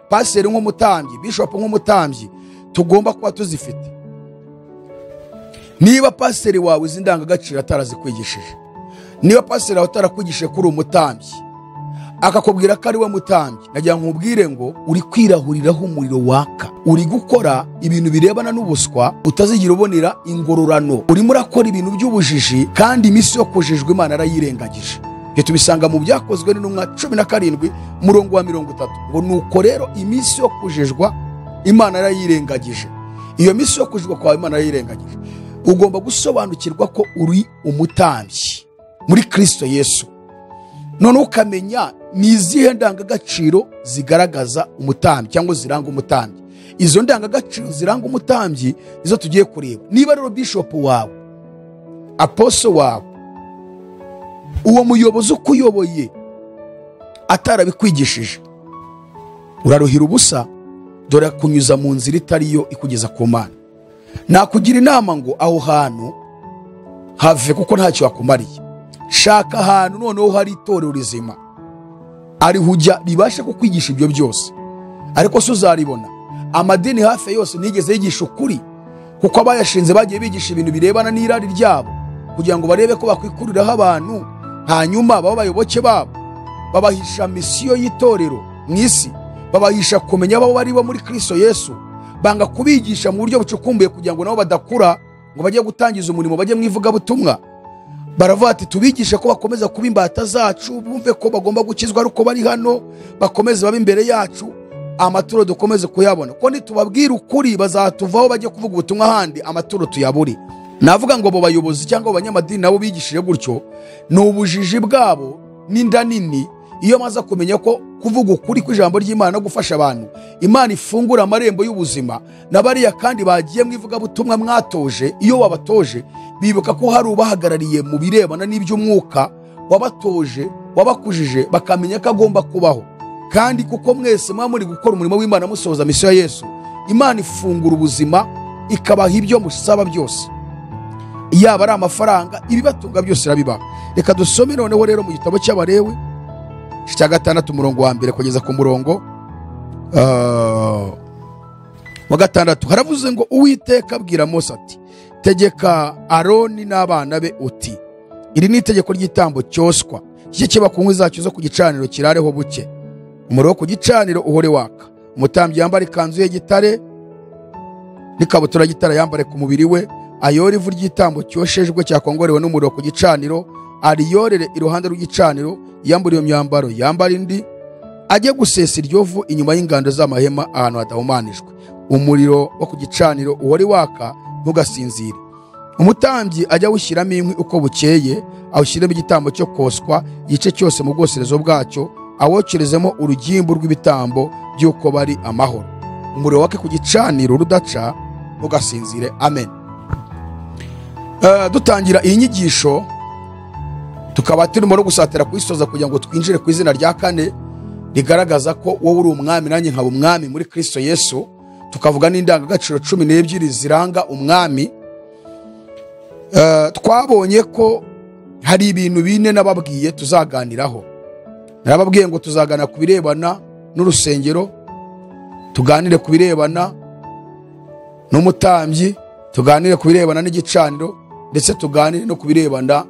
[SPEAKER 1] pasiteri nk'umutambyi, bishop nk'umutambyi, tugomba kuba tuzifite. Niba pasiteri wawe izi ndangagaciro atarazikwigishije, niba pasiteri wawe atarakwigishije kuri umutambyi, akakubwira ko ari we mutambyi, nagira nkubwire ngo uri kwirahuriraho umuriro waka, uri gukora ibintu birebana n'ubuswa utazigira ubonera ingororano, urimo urakora ibintu by'ubujiji, kandi iminsi yo kujijwa Imana arayirengagije. Ibyo tubisanga mu Byakozwe n'Intumwa 17 umurongo wa 30, ngo nuko rero iminsi yo kujijwa Imana arayirengagije. Iyo minsi yo kujijwa kwawe Imana arayirengagije. Ugomba gusobanukirwa ko uri umutambyi muri Kristo Yesu. None ukamenya ni izihe ndangagaciro zigaragaza umutambyi cyangwa ziranga umutambyi. Izo ndangagaciro ziranga umutambyi nizo tugiye kureba. Niba rero bishop wawe, apostle wawe, uwo muyobozi ukuyoboye atarabikwigishije, uraruhira ubusa, dore kunyuza mu nzira itari yo ikugeza ku Mana. Nakugira inama ngo aho hantu have, kuko ntacyo wakumariye. Shaka ahantu noneho hari itorero rizima ariho ujya ribasha kukwigisha ibyo byose, ariko se uzaribona. Amadini hafi yose ntigeze yigisha ukuri, kuko abayashinze bagiye bigisha ibintu birebana n'irari ryabo kugira ngo barebe ko bakwikuriraho abantu, hanyuma baba abayoboke babo. Babahisha misiyo y'itorero mu isi, babahisha kumenya abo bari bo muri Kristo Yesu, banga kubigisha mu buryo bucukumbuye kugira ngo nabo badakura ngo bajye gutangiza umurimo, bajye mu ivugabutumwa. Baravuga ati tubigishe ko bakomeza kuba imbata zacu, bumve ko bagomba gukizwa ariko bari hano, bakomeze babe imbere yacu, amaturo dukomeze kuyabona, ko nitubabwira ukuri bazatuvaho bajye kuvuga ubutumwa ahandi, amaturo tuyabure. Navuga ngo abo bayobozi cyangwa abo banyamadini nabo bigishije gutyo ni ubujiji bwabo n'inda nini. Iyo maze kumenya ko kuvuga ukuri kw'ijambo ry'Imana no gufasha abantu, Imana ifungura amarembo y'ubuzima, n'abariya kandi bagiye mu ivugabutumwa mwatoje, iyo wabatoje bibuka ko hari ubahagarariye mu birebana n'iby'umwuka, wabatoje, wabakujije, bakamenya ko agomba kubaho. Kandi kuko mwese muba muri gukora umurimo w'Imana musohoza misiyo ya Yesu, Imana ifungura ubuzima ikabaha ibyo musaba byose, yaba ari amafaranga, ibibatunga byose irabibaha. Reka dusome noneho rero mu gitabo cy'Abalewi cya 6 umurongo wa 1 kugeza ku murongo wa 6. Haravuze ngo Uwiteka abwira Mose ati tegeka Aroni n'abana be uti iri ni itegeko ry'igitambo cyoswa, kijye kiba ku nkwi zacyo zo ku gicaniro kirareho buke, umuriro wo ku gicaniro uhore waka. Umutambyi yambare ikanzu ye gitare n'ikabutura y'igitare yambare ku mubiri we, ayore ivu ry'igitambo cyoshejwe cyakongorewe n'umuriro ku gicaniro, ariyorere iruhande rw'igicaniro, yambure iyo myambaro, yambara indi, ajye gusesa iryo vu inyuma y'ingando z'amahema ahantu hadahumanijwe. Umuriro wo ku gicaniro uhore waka, ntugasinzire. Umutambyi ajya awushyiramo inkwi uko bukeye, awushyiremo igitambo cyo koswa igice cyose mu bwoserezo bwacyo, awokerezemo urugimbu rw'ibitambo by'uko bari amahoro. Umuriro wake ku gicaniro rudaca, ntugasinzire. Amen. Dutangira iyi nyigisho tukaba turimo no gusatira kuyisoza kugira ngo twinjire ku izina rya 4 rigaragaza ko wowe uri umwami nanjye nkaba umwami muri Kristo Yesu, tukavuga n'indangagaciro 12 ziranga umwami. Twabonye ko hari ibintu bine nababwiye tuzaganiraho. Narababwiye ngo tuzagana ku birebana n'urusengero, tuganire ku birebana n'umutambyi, tuganire ku birebana n'igicaniro, ndetse tuganire no ku birebana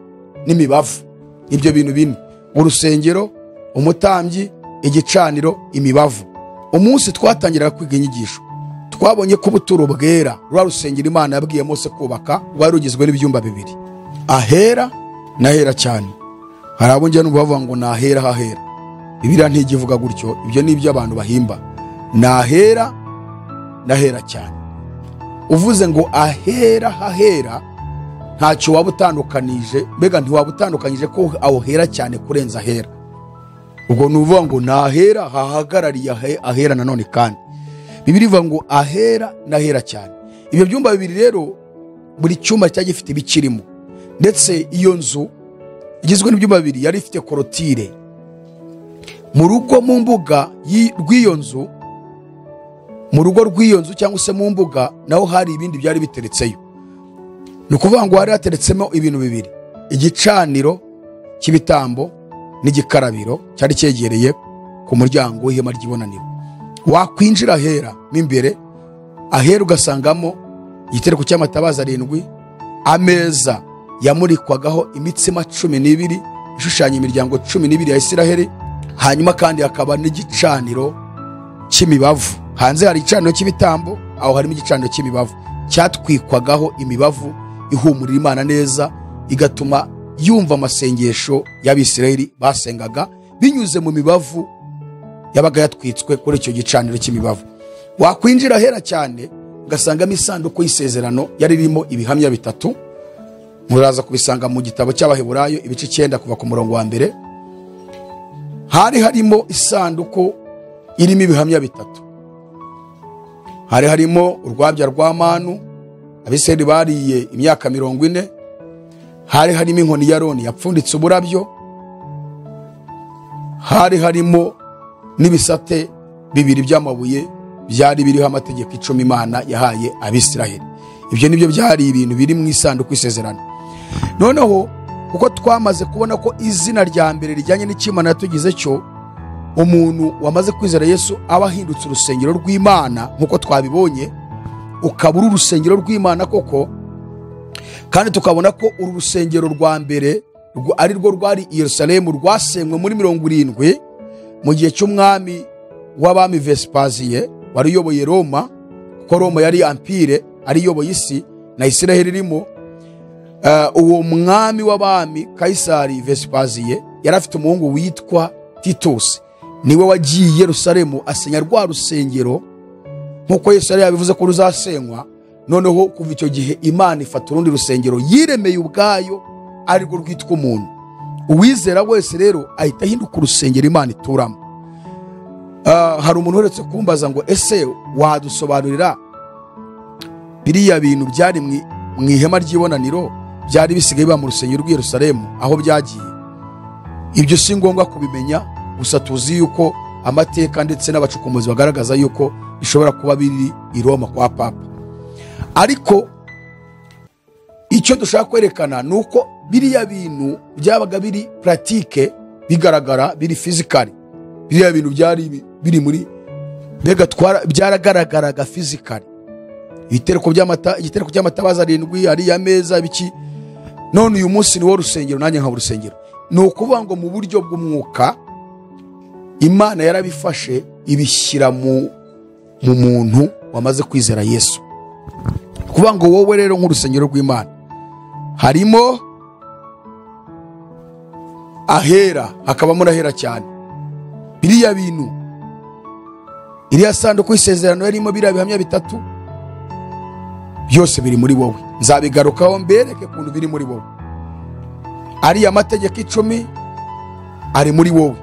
[SPEAKER 1] n'imibavu. Ibyo bintu bine: urusengero, umutambyi, igicaniro, imibavu. Umunsi twatangiraga kwiga inyigisho twabonye ko ubuturo bwera, rwa rusengero Imana yabwiye Mose kubaka, rwari rugizwe n'ibyumba bibiri, ahera n'ahera cyane. Hari abo njya numva bavuga ngo nahera hahera. Bibiliya ntigivuga gutyo, ibyo ni ibyo abantu bahimba. Nahera n'ahera cyane. Uvuze ngo ahera hahera, ntacyo waba utandukanije, mbega ntiwaba utandukanyije ko aho hera cyane kurenza ahera. Ubwo ni uvuga ngo nahera hahagarariye ahera nanone. Kandi Bibiliya ivuga ngo ahera n'ahera cyane. Ibyo byumba bibiri rero buri cyumba cyari gifite ibikirimo, ndetse iyo nzu igizwe n'ibyumba bibiri yari ifite korotire. Mu rugo, mu mbuga rw'iyo nzu, mu rugo rw'iyo nzu cyangwa se mu mbuga naho hari ibindi byari biteretseyo. Ni ukuvuga ngo hari hateretsemo ibintu bibiri: igicaniro cy'ibitambo n'igikarabiro cyari cyegereye ku muryango w'ihema ry'ibonaniro. Wakwinjira ahera mo imbere, ahera ugasangamo igitereko cy'amatabaza 7, ameza yamurikwagaho imitsima 12 ishushanya imiryango 12 ya Isiraheli, hanyuma kandi hakaba n'igicaniro cy'imibavu. Hanze hari igicaniro cy'ibitambo, aho harimo igicaniro cy'imibavu cyatwikwagaho imibavu ihumurira Imana neza, igatuma yumva amasengesho y'Abisirayeli basengaga binyuze mu mibavu yabaga yatwitswe kuri icyo gicaniro cy'imibavu. Wakwinjira ahera cyane ugasangamo isanduku y'isezerano yari irimo ibihamya bitatu. Muraza kubisanga mu gitabo cy'Abaheburayo ibice 9 kuva ku murongo wa 1. Hari harimo isanduku irimo ibihamya bitatu. Hari harimo urwabya rwa manu Abisirayeli bariye imyaka 40. Hari harimo inkoni ya Aroni yapfunditse uburabyo. Hari harimo n'ibisate bibiri by'amabuye byari biriho amategeko 10 Imana yahaye Abisirayeli. Ibyo nibyo byari ibintu biri mu isanduku y'isezerano. Noneho kuko twamaze kubona ko izina rya mbere rijyanye n'ikimana yatugize cyo umuntu wamaze kwizera Yesu aba ahindutse urusengero rw'Imana nk'uko twabibonye, ukaba uri urusengero rw'Imana koko, kandi tukabona ko uru rusengero rwa mbere ari rwo rwari i Yerusalemu rwasenywe muri 70 mu gihe cy'umwami w'abami Vespasien wari uyoboye Roma, kuko Roma yari empire ari iyoboye isi na Isiraheli irimo. Uwo mwami w'abami Kaisari Vespasien yari afite umuhungu witwa Titus, niwe wagiye i Yerusalemu asenya rwa rusengero nk'uko Yesu yari yabivuze ko ruzasenywa. Noneho kuva icyo gihe Imana ifata urundi rusengero yiremeye ubwayo arirwo rwitwa umuntu. Uwizera wese rero ahita ahinduka urusengero Imana ituramo. Hari umuntu uherutse kumbaza ngo ese wadusobanurira biriya bintu byari mu ihema ry'ibonaniro byari bisigaye biba mu rusengero rw'i Yerusalemu aho byagiye? Ibyo si ngombwa kubimenya, gusa tuzi yuko amateka ndetse n'abacukumbuzi bagaragaza yuko bishobora kuba biri i Roma kwa Papa. Ariko icyo dushaka kwerekana ni uko biriya bintu byabaga biri pratique, bigaragara, biri physically. Biriya bintu byari biri muri mbega byaragaragaraga physically. Ibitereko by'amata, igitereko cy'amatabaza 7, ari ya meza biki. None uyu munsi ni wo rusengero, nanjye nkaba urusengero. Ni ukuvuga ngo mu buryo bw'umwuka Imana yarabifashe ibishyira mu muntu wamaze kwizera Yesu. Kuvuga ngo wowe rero nk'urusengero rw'Imana harimo ahera, hakabamo n'ahera cyane. Biriya bintu, iriya sanduku y'isezerano yarimo biriya bihamya bitatu byose biri muri wowe. Nzabigarukaho mbereke ukuntu biri muri wowe. Ariya mategeko 10 ari muri wowe.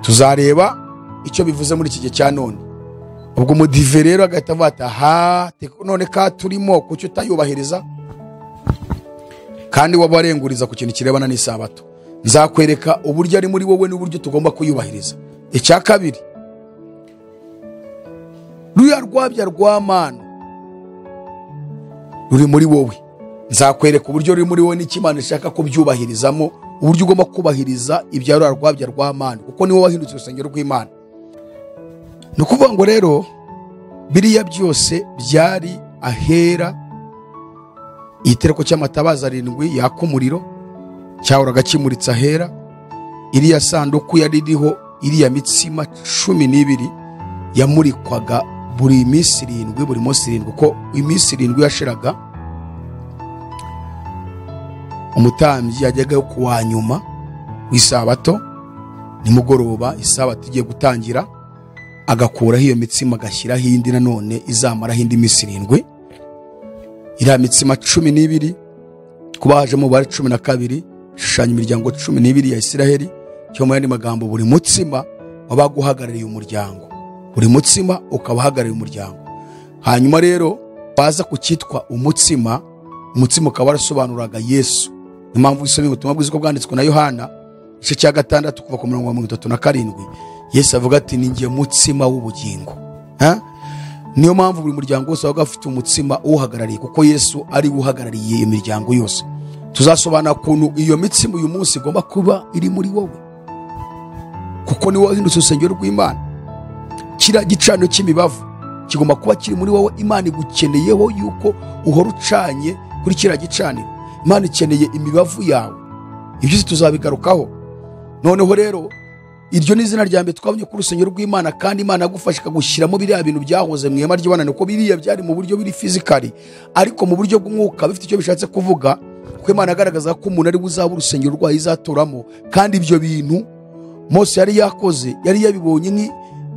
[SPEAKER 1] Tuzareba icyo bivuze muri iki gihe cya none. Ubwo umudive rero agahita avuga ati aha none ka turimo kuki utayubahiriza kandi waba warenguriza ku kintu kirebana n'isabato. Nzakwereka uburyo ari muri wowe n'uburyo tugomba kuyubahiriza. Icya kabiri, ruya rwabya rw'Amana ruri muri wowe. Nzakwereka uburyo ruri muri wowe n'icyo Imana ishaka kubyubahirizamo, uburyo ugomba kubahiriza ibya ruya rwabya rw'Amana, kuko niwe wahindutse urusengero rw'Imana. Ni ukuvuga ngo rero biriya byose byari ahera. Igitereko cy'amatabaza 7 yaka umuriro cyahoraga kimuritse ahera. Iriya sanduku yari iriho iriya mitsima 12 yamurikwaga buri minsi 7, buri munsi 7, kuko iminsi 7 yashiraga umutambyi yajyaga ku wa nyuma w'isabato nimugoroba, isabato igiye gutangira, agakuraho iyo mitsima agashyiraho indi nanone izamaraho indi minsi 7. Iriya mitsima 12 kuba hajemo umubare 12 shushanya imiryango 12 ya Isiraheli. Cyo mu yandi magambo, buri mutsima wabaga uhagarariye umuryango, buri mutsima ukaba uhagarariye umuryango. Hanyuma rero baza kucyitwa umutsima, umutsima ukaba warasobanuraga Yesu. Niyo mpamvu isomye ubutumwa bwiza bwanditswe na Yohana igice cya 6 kuva ku murongo wa 37, Yesu avuga ati ni njye mutsima w'ubugingo. Niyo mpamvu buri muryango wose wabaga ufite umutsima uwuhagarariye, kuko Yesu ari we uhagarariye iyo miryango yose. Tuzasobanura ukuntu iyo mitsima uyu munsi igomba kuba iri muri wowe, kuko niwe wahindutse urusengero rw'Imana. Kiriya gicaniro cy'imibavu kigomba kuba kiri muri wowe. Imana igukeneyeho yuko uhora ucanye kuri kiriya gicaniro. Imana ikeneye imibavu yawe. Ibyo tuzabigarukaho. Noneho rero iryo ni izina rya mbere twabonye ku rusengero rw'Imana, kandi Imana agufasha ikagushyiramo biriya bintu byahoze mu ihema ry'ibonaniro, kuko biriya byari mu buryo biri physically, ariko mu buryo bw'umwuka bifite icyo bishatse kuvuga, kuko Imana agaragaza ko umuntu ari buzaba urusengero rwayo izaturamo. Kandi ibyo bintu Mose yari yakoze, yari yabibonye,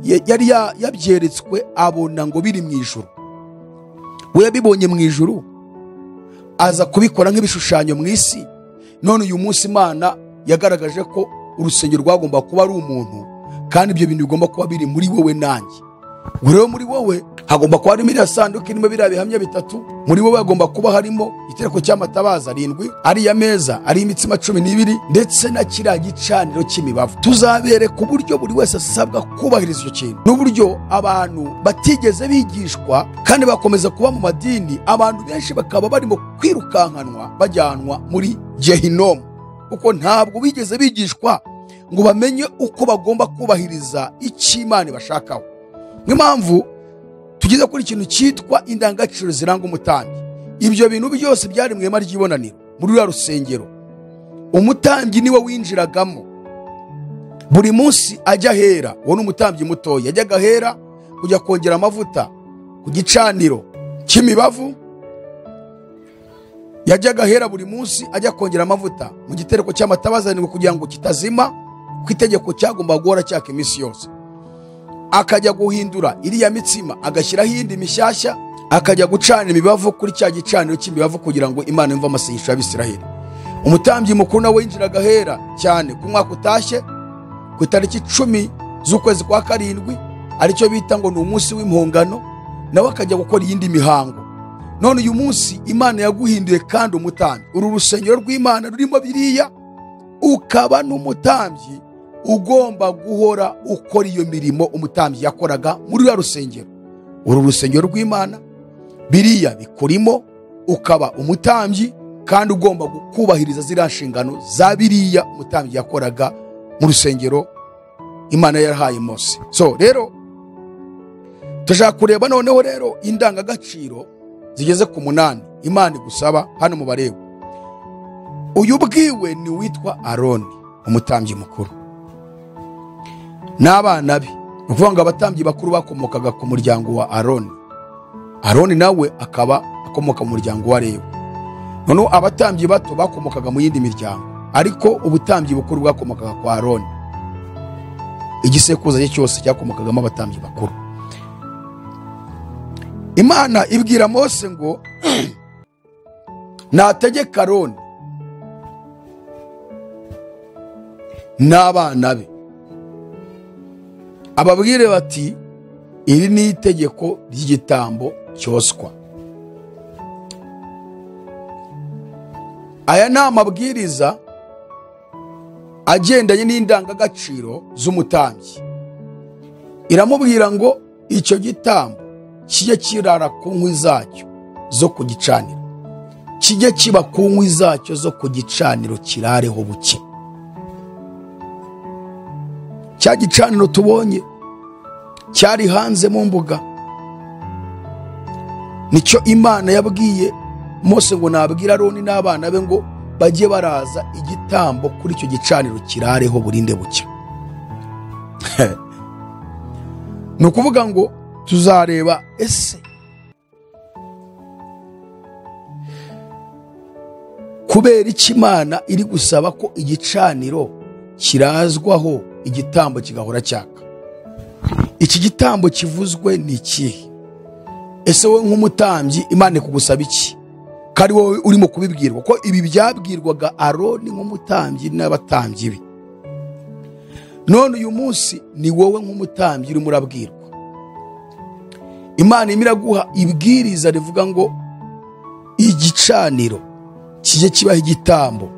[SPEAKER 1] yari yabyeretswe, abona ngo biri mu ijuru. We yabibonye mu ijuru aza kubikora nk'ibishushanyo mu isi. None uyu munsi Imana yagaragaje ko urusengero rwagomba kuba ari umuntu, kandi ibyo bintu bigomba kuba biri muri wowe nanjye. Rero muri wowe hagomba kuba harimo iriya sanduku irimo biriya bihamya bitatu. Muri wowe hagomba kuba harimo igitereko cy'amatabaza 7, ariya meza ari imitsima 12, ndetse na kiriya gicaniro cy'imibavu. Tuzabereka uburyo buri wese asabwa kubahiriza icyo kintu, n'uburyo abantu batigeze bigishwa kandi bakomeza kuba mu madini, abantu benshi bakaba barimo kwirukankanwa bajyanwa muri Gehinomu, kuko ntabwo bigeze bigishwa ngo bamenye uko bagomba kubahiriza icyo Imana ibashakaho. Niyo mpamvu tugeze kuri ikintu cyitwa indangagaciro ziranga umutambyi. Ibyo bintu byose byari mu ihema ry'ibonaniro, muri ruriya rusengero. Umutambyi niwe winjiragamo buri munsi ajya ahera. Uwo ni umutambyi mutoya, yajyaga ahera kujya kongera amavuta ku gicaniro cy'imibavu. Yajyaga ahera buri munsi ajya kongera amavuta mu gitereko cy'amatabazanirwa kugira ngo kitazima, ku itegeko cyagomba guhora cyaka iminsi yose. Akajya guhindura iriya mitsima agashyiraho iyindi mishyashya, akajya gucana imibavu kuri cya gicaniro cy'imibavu kugira ngo Imana yumve amasengesho y'Abisiraheli. Umutambyi mukuru nawe yinjiraga ahera cyane ku mwaka utashye, ku itariki 10 z'ukwezi kwa 7, aricyo bita ngo ni umunsi w'impongano, nawe akajya gukora iyindi mihango. None uyu munsi Imana yaguhinduye kandi umutambyi. Uru rusengero rw'Imana rurimo biriya, ukaba n'umutambyi ugomba guhora ukora iyo mirimo umutambyi yakoraga muri ruriya rusengero. Uru rusengero rw'Imana biriya bikurimo, ukaba umutambyi kandi ugomba kubahiriza ziriya nshingano za biriya umutambyi yakoraga mu rusengero Imana yarahaye Mose. So rero turashaka kureba noneho rero indangagaciro zigeze ku 8 Imana igusaba hano mu Balewi. Uyu bwiwe ni witwa Aroni umutambyi mukuru n'abana be. Ni ukuvuga ngo abatambyi bakuru bakomokaga ku muryango wa Aroni, Aroni nawe akaba akomoka mu muryango wa Lewi. Noneho abatambyi bato bakomokaga mu yindi miryango, ariko ubutambyi bukuru bwakomokaga kwa Aroni. Igisekuruza cye cyose cyakomokagamo abatambyi bakuru. Imana ibwira Mose ngo nategeka Aroni n'abana be, ababwire bati iri ni itegeko ry'igitambo cyoswa. Aya ni amabwiriza agendanye n'indangagaciro z'umutambyi. Iramubwira ngo icyo gitambo kijye kirara ku nkwi zacyo zo ku gicaniro, kijye kiba ku nkwi zacyo zo ku gicaniro kirareho buke. Cya gicaniro tubonye cyari hanze mu mbuga, nicyo Imana yabwiye Mose ngo nabwira Aroni n'abana be ngo bajye baraza igitambo kuri icyo gicaniro kirareho burinde buke. Ni ukuvuga ngo tuzareba ese kubera iki Imana iri gusaba ko igicaniro kirazwaho igitambo kigahora cyaka. Iki gitambo kivuzwe ni ikihe? Ese wowe nk'umutambyi Imana ikugusaba iki? Kari wowe urimo kubibwirwa ko ibi byabwirwaga Aroni nk'umutambyi n'abatambyi be. None uyu munsi ni wowe nk'umutambyi urimo urabwirwa. Imana imiraguha ibwiriza rivuga ngo igicaniro kijye kibaho igitambo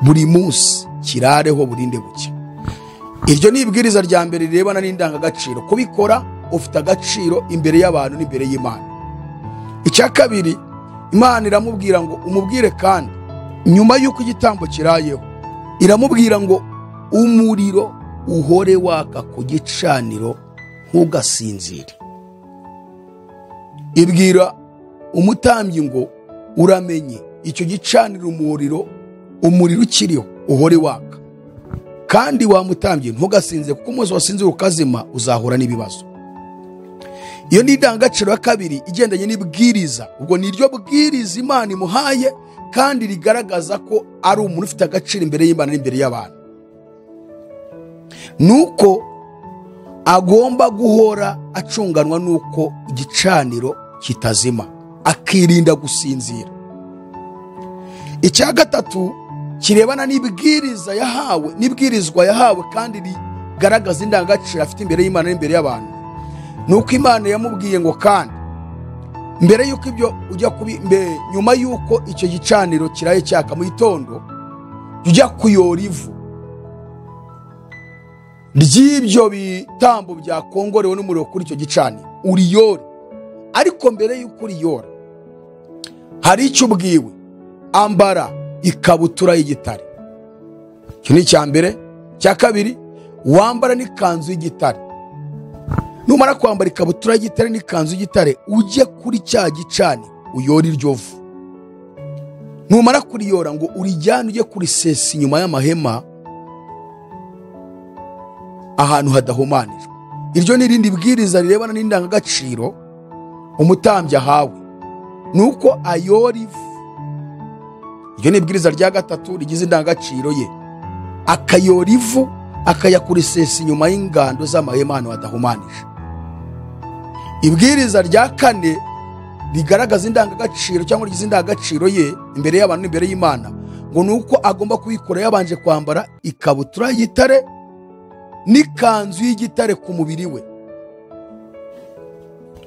[SPEAKER 1] buri munsi kirareho burinde buke. Iryo ni ibwiriza rya mbere rirebana n'indangagaciro. Kubikora ufite agaciro imbere y'abantu n'imbere y'Imana. Icya kabiri, Imana iramubwira ngo umubwire kandi nyuma y'uko igitambo kirayeho, iramubwira ngo umuriro uhore waka ku gicaniro ntugasinzire. Ibwira umutambyi ngo uramenye icyo gicaniro umuriro ukiriho uhore waka, kandi wa mutambyi ntugasinzire, kuko umunsi wasinzira ukazima uzahura n'ibibazo. Iyo ni indangagaciro ya kabiri igendanye n'ibwiriza. Ubwo ni iryo bwiriza Imana imuhaye kandi rigaragaza ko ari umuntu ufite agaciro imbere y'Imana n'imbere y'abantu. Nuko agomba guhora acunganwa nuko igicaniro kitazima, akirinda gusinzira. Icya gatatu kirebana n'ibwiriza yahawe, n'ibwirizwa yahawe kandi rigaragaza indangagaciro afite imbere y'Imana n'imbere y'abantu. Nuko Imana yamubwiye ngo kandi mbere yuko ibyo ujya kubi nyuma yuko icyo gicaniro kiraye cyaka mu gitondo, ujya kuyora ivu ry'ibyo bitambo byakongorewe n'umuriro kuri icyo gicaniro, uriyore. Ariko mbere yuko uriyora hari icyo ubwiwe: ambara ikabutura y'igitare. Icyo ni icya mbere. Cya kabiri, wambara n'ikanzu y'igitare. Numara kwambara ikabutura y'igitare n'ikanzu y'igitare, ujye kuri cya gicaniro uyore iryo vu. Numara kuriyora ngo urijyane ujye kurisesa inyuma y'amahema ahantu hadahumanijwe. Iryo ni irindi bwiriza rirebana n'indangagaciro umutambyi ahawe, nuko ayora ivu. Iryo ni ibwiriza rya gatatu rigize indangagaciro ye, akayora ivu akajya kurisesa inyuma y'ingando z'amahema ahantu hadahumanije. Ibwiriza rya kane rigaragaza indangagaciro cyangwa rigize indangagaciro ye imbere y'abantu n'imbere y'Imana, ngo nuko agomba kubikora yabanje kwambara ikabutura y'igitare n'ikanzu y'igitare ku mubiri we.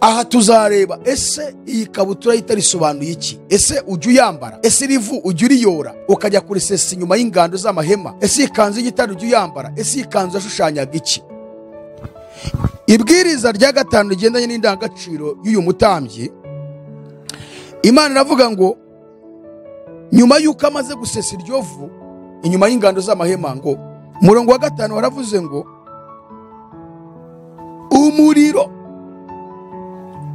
[SPEAKER 1] Aha tuzareba ese iyi kabutura y'igitare isobanuye iki? Ese ujya uyambara? Ese irivu ujya uriyora ukajya kurisesa inyuma y'ingando z'amahema? Ese iyi kanzu y'igitare ujya uyambara? Ese iyi kanzu yashushanyaga iki? Ibwiriza rya gatanu rigendanye n'indangagaciro y'uyu mutambyi, Imana iravuga ngo nyuma y'uko amaze gusesa iryo vu inyuma y'ingando z'amahema, ngo umurongo wa 5 waravuze ngo umuriro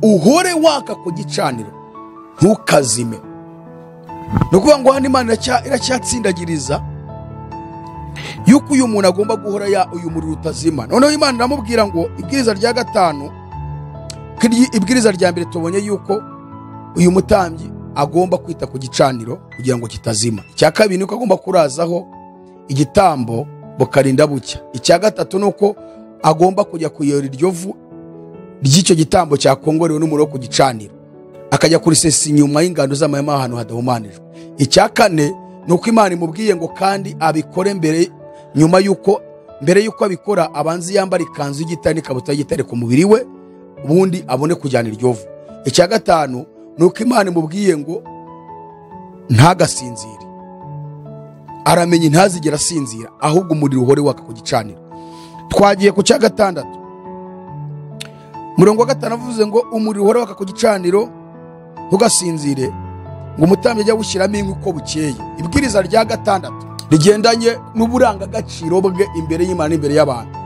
[SPEAKER 1] uhore waka ku gicaniro ntukazime. Ni ukuvuga ngo hano Imana iracyatsindagiriza yuko uyu muntu agomba guhora ya uyu muriro utazima. Noneho Imana iramubwira ngo ibwiriza rya 5, ibwiriza rya mbere tubonye yuko uyu mutambyi agomba kwita ku gicaniro kugira ngo kitazima. Icya kabiri nuko agomba kurazaho igitambo bukarinda bucya. Icya gatatu nuko agomba kujya kuyora iryo vu ry'icyo gitambo cyakongorewe n'umuriro ku gicaniro, akajya kurisesa inyuma y'ingando z'amahema ahantu hadahumanijwe. Icya kane nuko Imana imubwiye ngo kandi abikore mbere, nyuma yuko mbere yuko abikora abanze yambara ikanzu y'igitare n'ikabutura y'igitare ku mubiri we, ubundi abone kujyana iryo vu. Icya gatanu nuko Imana imubwiye ngo ntagasinzire, aramenye ntazigera asinzira, ahubwo umuriro uhore waka ku gicaniro. Twagiye ku cya gatandatu, umurongo wa 5 avuze ngo umuriro uhore waka ku gicaniro ntugasinzire, ngo umutambyi ajya gushyiramo inkwi uko bukeye. Ibwiriza rya gatandatu rigendanye n'uburangagaciro bwe imbere y'Imana n'imbere y'abantu,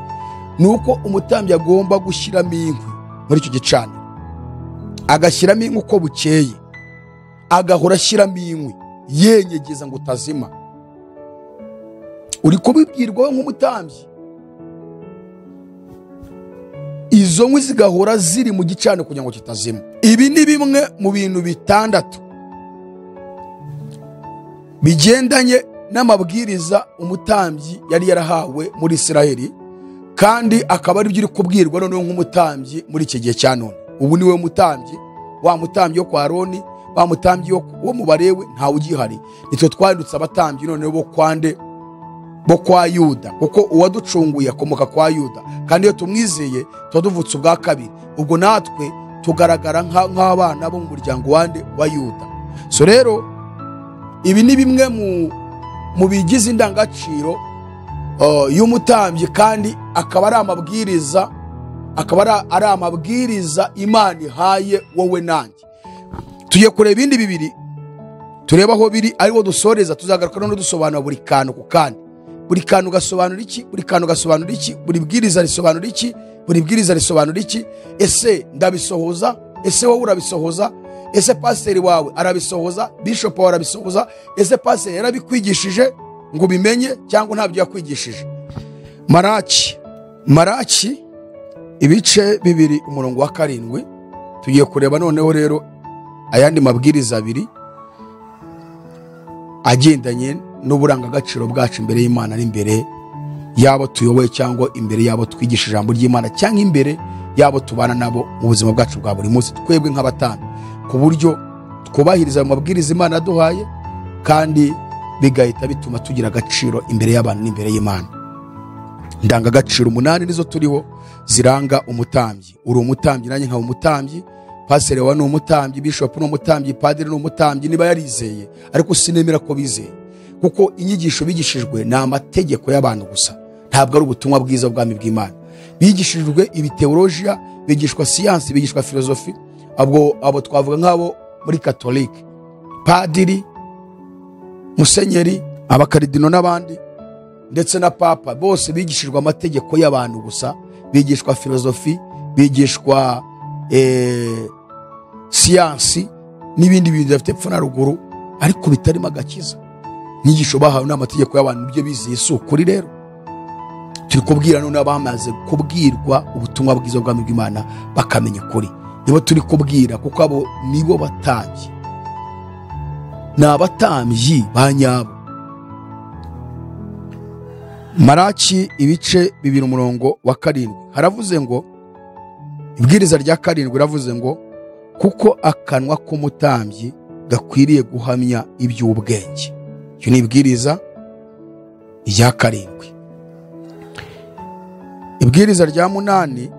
[SPEAKER 1] nuko umutambyi agomba gushyiramo inkwi muri icyo gicaniro, agashyiramo inkwi uko bukeye, agahora ashyiramo inkwi yenyegeza ngo utazima. Uri kubibwirwa nk'umutambyi, izo nkwi zigahora ziri mu gicaniro kugira ngo kitazima. Ibi ni bimwe mu bintu 6 bigendanye n'amabwiriza umutambyi yari yarahawe muri Isiraheli, kandi akaba ari byo uri kubwirwa noneho nk'umutambyi muri iki gihe cya none. Ubu niwe mutambyi, wa mutambyi wo kwa Aroni, wa mutambyi wo mu Balewi ntawe ugihari. Nitwe twahindutse abatambyi noneho bo kwande, bo kwa Yuda, kuko uwaducunguye akomoka kwa Yuda, kandi iyo tumwizeye tuba duvutse ubwa kabiri. Ubwo natwe tugaragara nk'abana bo mu muryango wande wa Yuda. So rero ibi ni bimwe mu bigize indangagaciro y'umutambyi, kandi akaba ari amabwiriza, akaba ari amabwiriza Imana ihaye wowe nanjye. Tugiye kureba ibindi bibiri, tureba aho biri ariwo dusoreza, tuzagaruka no dusobanura buri kantu ku kandi. Buri kantu gasobanura iki? Buri kantu gasobanura iki? Buri bwiriza risobanura iki? Buri bwiriza risobanura iki? Ese ndabisohoza? Ese wowe urabisohoza? Ese pasiteri wawe arabisohoza? Bishop wawe arabisohoza? Ese pasiteri yarabikwigishije ngo ubimenye cyangwa ntabyo yakwigishije? Maraki ibice 2 umurongo wa 7, tugiye kureba noneho rero ayandi mabwiriza 2 agendanye n'uburangagaciro bwacu imbere y'Imana n'imbere yabo tuyoboye, cyangwa imbere yabo twigisha ijambo ry'Imana, cyangwa imbere yabo tubana nabo mu buzima bwacu bwa buri munsi, twebwe nk'abatambyi, ku buryo twubahiriza amabwiriza Imana yaduhaye, kandi bigahita bituma tugira agaciro imbere y'abantu n'imbere y'Imana. Indangagaciro 8 nizo turiho ziranga umutambyi. Uri umutambyi, nanjye nkaba umutambyi, pasiteri wawe ni umutambyi, bishop ni umutambyi, padiri ni umutambyi, niba yarizeye, ariko sinemera ko bizeye, kuko inyigisho bigishijwe ni amategeko y'abantu gusa, ntabwo ari ubutumwa bwiza bw'ubwami bw'Imana. Bigishijwe ibiteologia, bigishwa siyansi, bigishwa filosofi. Abo twavuga nk'abo muri Katolike, padiri, musenyeri, abakaridino n'abandi. ndetse na papa bose bigishijwe amategeko y'abantu gusa, bigishwa filozofi, bigishwa siyansi n'ibindi bintu bidafite epfo na ruguru ariko bitarimo agakiza. Inyigisho bahawe n'amategeko y'abantu ibyo bizeye si ukuri. Rero turi kubwira none abamaze kubwirwa ubutumwa bwiza bw'ubwami bw'Imana bakamenya ukuri, nibo turi kubwira, kuko abo nibo batambyi, ni abatambyi ba nyabo. Maraki ibice 2 umurongo wa 7 haravuze ngo, ibwiriza rya 7 riravuze ngo kuko akanwa k'umutambyi gakwiriye guhamya iby'ubwenge. Icyo ni ibwiriza rya 7. Ibwiriza rya 8,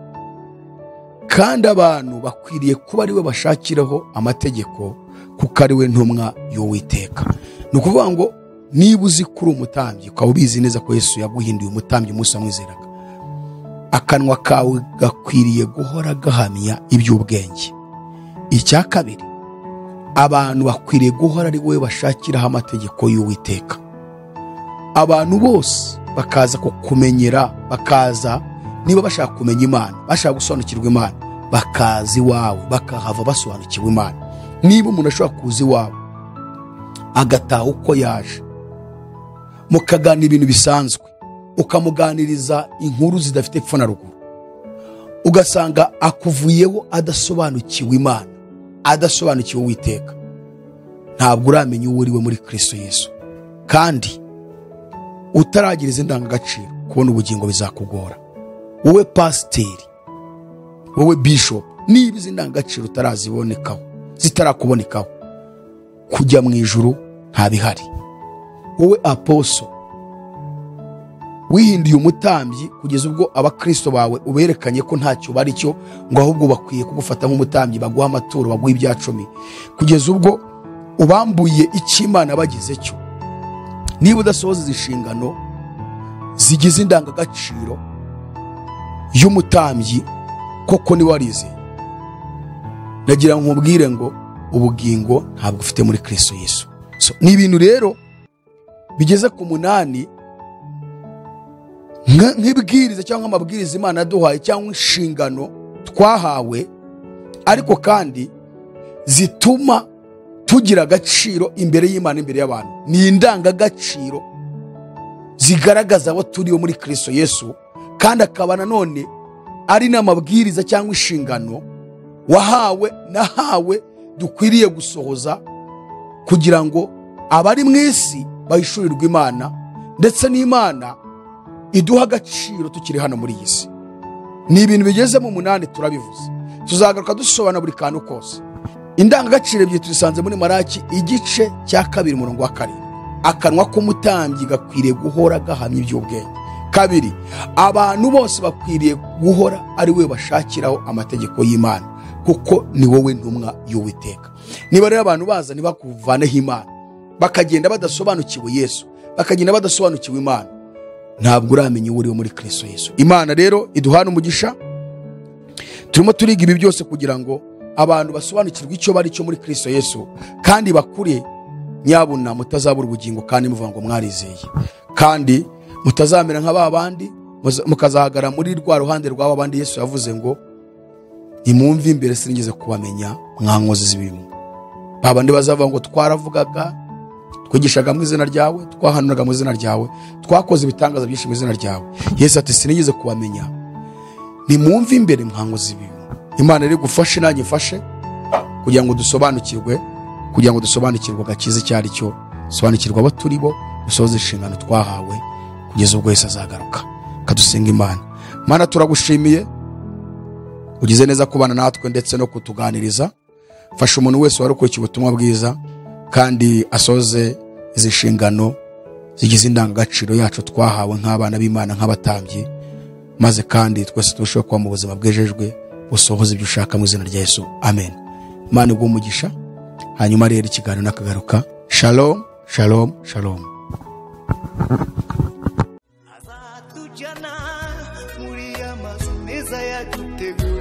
[SPEAKER 1] kandi abantu bakwiriye kuba ari we bashakiraho amategeko kuko ari we ntumwa y'Uwiteka. Ni ukuvuga ngo niba uzi kuri umutambyi ukaba ubizi neza ko Yesu yaguhinduye umutambyi umunsi wamwizeraga, akanwa kawe gakwiriye guhora gahamya iby'ubwenge. Icya kabiri, abantu bakwiriye guhora ari we bashakiraho amategeko y'Uwiteka. Abantu bose bakaza kukumenyera, bakaza niba bashaka kumenya Imana, bashaka gusobanukirwa Imana, bakaza iwawe bakahava basobanukiwe Imana. Niba umuntu ashobora kuza iwawe agataha uko yaje, mukaganira ibintu bisanzwe, ukamuganiriza inkuru zidafite epfo na ruguru, ugasanga akuvuyeho adasobanukiwe Imana, adasobanukiwe Uwiteka, ntabwo uramenya uwo uri we muri Kristo Yesu. Kandi utaragira izi ndangagaciro, kubona ubugingo bizakugora. Wowe pasiteri, wowe bishop, niba izi ndangagaciro utarazibonekaho, zitarakubonekaho, kujya mu ijuru ntabihari. Wowe aposo wihinduye umutambyi kugeza ubwo abakristo bawe uberekanye ko ntacyo bari cyo, ngo ahubwo bakwiye kugufata nk'umutambyi, baguha amaturo, baguha ibyacumi, kugeza ubwo ubambuye icyo Imana bagize cyo. Niba udasohoza izi nshingano zigize indangagaciro y'umutambyi koko ni warizeye, nagira nkubwire ngo ubugingo ntabwo ufite muri Kristo Yesu. So, ni ibintu rero bigeze ku 8 nk'ibwiriza cyangwa amabwiriza Imana yaduhaye cyangwa inshingano twahawe, ariko kandi zituma tugira agaciro imbere y'Imana, imbere y'abantu. Ni indangagaciro zigaragaza abo turiyo muri Kristo Yesu, kandi akaba nanone ari n'amabwiriza cyangwa inshingano wahawe nahawe dukwiriye gusohoza kugira ngo abari mu isi bahishurirwe Imana, ndetse n'Imana iduha agaciro tukiri hano muri iyi si. Ni ibintu bigeze mu 8 turabivuze, tuzagaruka dusobanura buri kantu kose. Indangagaciro ebyiri tuzisanze muri Maraki igice cya 2 umurongo wa 7. Akanwa k'umutambyi gakwiriye guhora gahamya iby'ubwenge. 2, abantu bose bakwiriye guhora ari we bashakiraho amategeko y'Imana, kuko ni wowe ntumwa y'Uwiteka. Niba rero abantu baza ntibakuvaneho Imana, bakagenda badasobanukiwe Yesu, bakagenda badasobanukiwe Imana, ntabwo uramenya uwo uri muri Kristo Yesu. Imana rero iduhana umugisha. Turimo turiga ibi byose kugira ngo abantu basobanukirwe icyo bari cyo muri Kristo Yesu, kandi bakure nyabuna mutazabura ubugingo, kandi muvuga ngo mwarizeye, kandi mutazamera nka babandi mukazahagara muri rwa ruhande rw'aba bandi Yesu yavuze ngo nimwumve imbere sinigeze kubamenya mwankozi z'ibibi. Babandi bazavuga ngo twaravugaga, twigishaga mu izina ryawe, twahanuraga mu izina ryawe, twakoze ibitangaza byinshi mu izina ryawe. Yesu ati sinigeze kubamenya, nimwumve imbere mwankozi z'ibibi. Imana iri gufashe nanjye mfashe kugira ngo dusobanukirwe, kugira ngo dusobanukirwe agakiza icyo ari cyo, dusobanukirwe abo turi bo, dusohoze inshingano twahawe kugeza ubwo Yesu azagaruka. Kadusenga Imana. Mana, turagushimiye, ugize neza kubana natwe ndetse no kutuganiriza. Fasha umuntu wese warokokeye ubutumwa bwiza kandi asoze izi nshingano zigize indangagaciro yacu twahawe nk'abana b'Imana, nk'abatambyi, maze kandi twese turusheho kuba mu buzima bwejejwe, usohoze ibyo ushaka mu izina rya Yesu. Amen. Imana iguhe umugisha. Hanyuma rero ikiganiro nakagaruka. Shalom, shalom, shalom.
[SPEAKER 2] Azatujyana muri amazu meza yaduteguriye.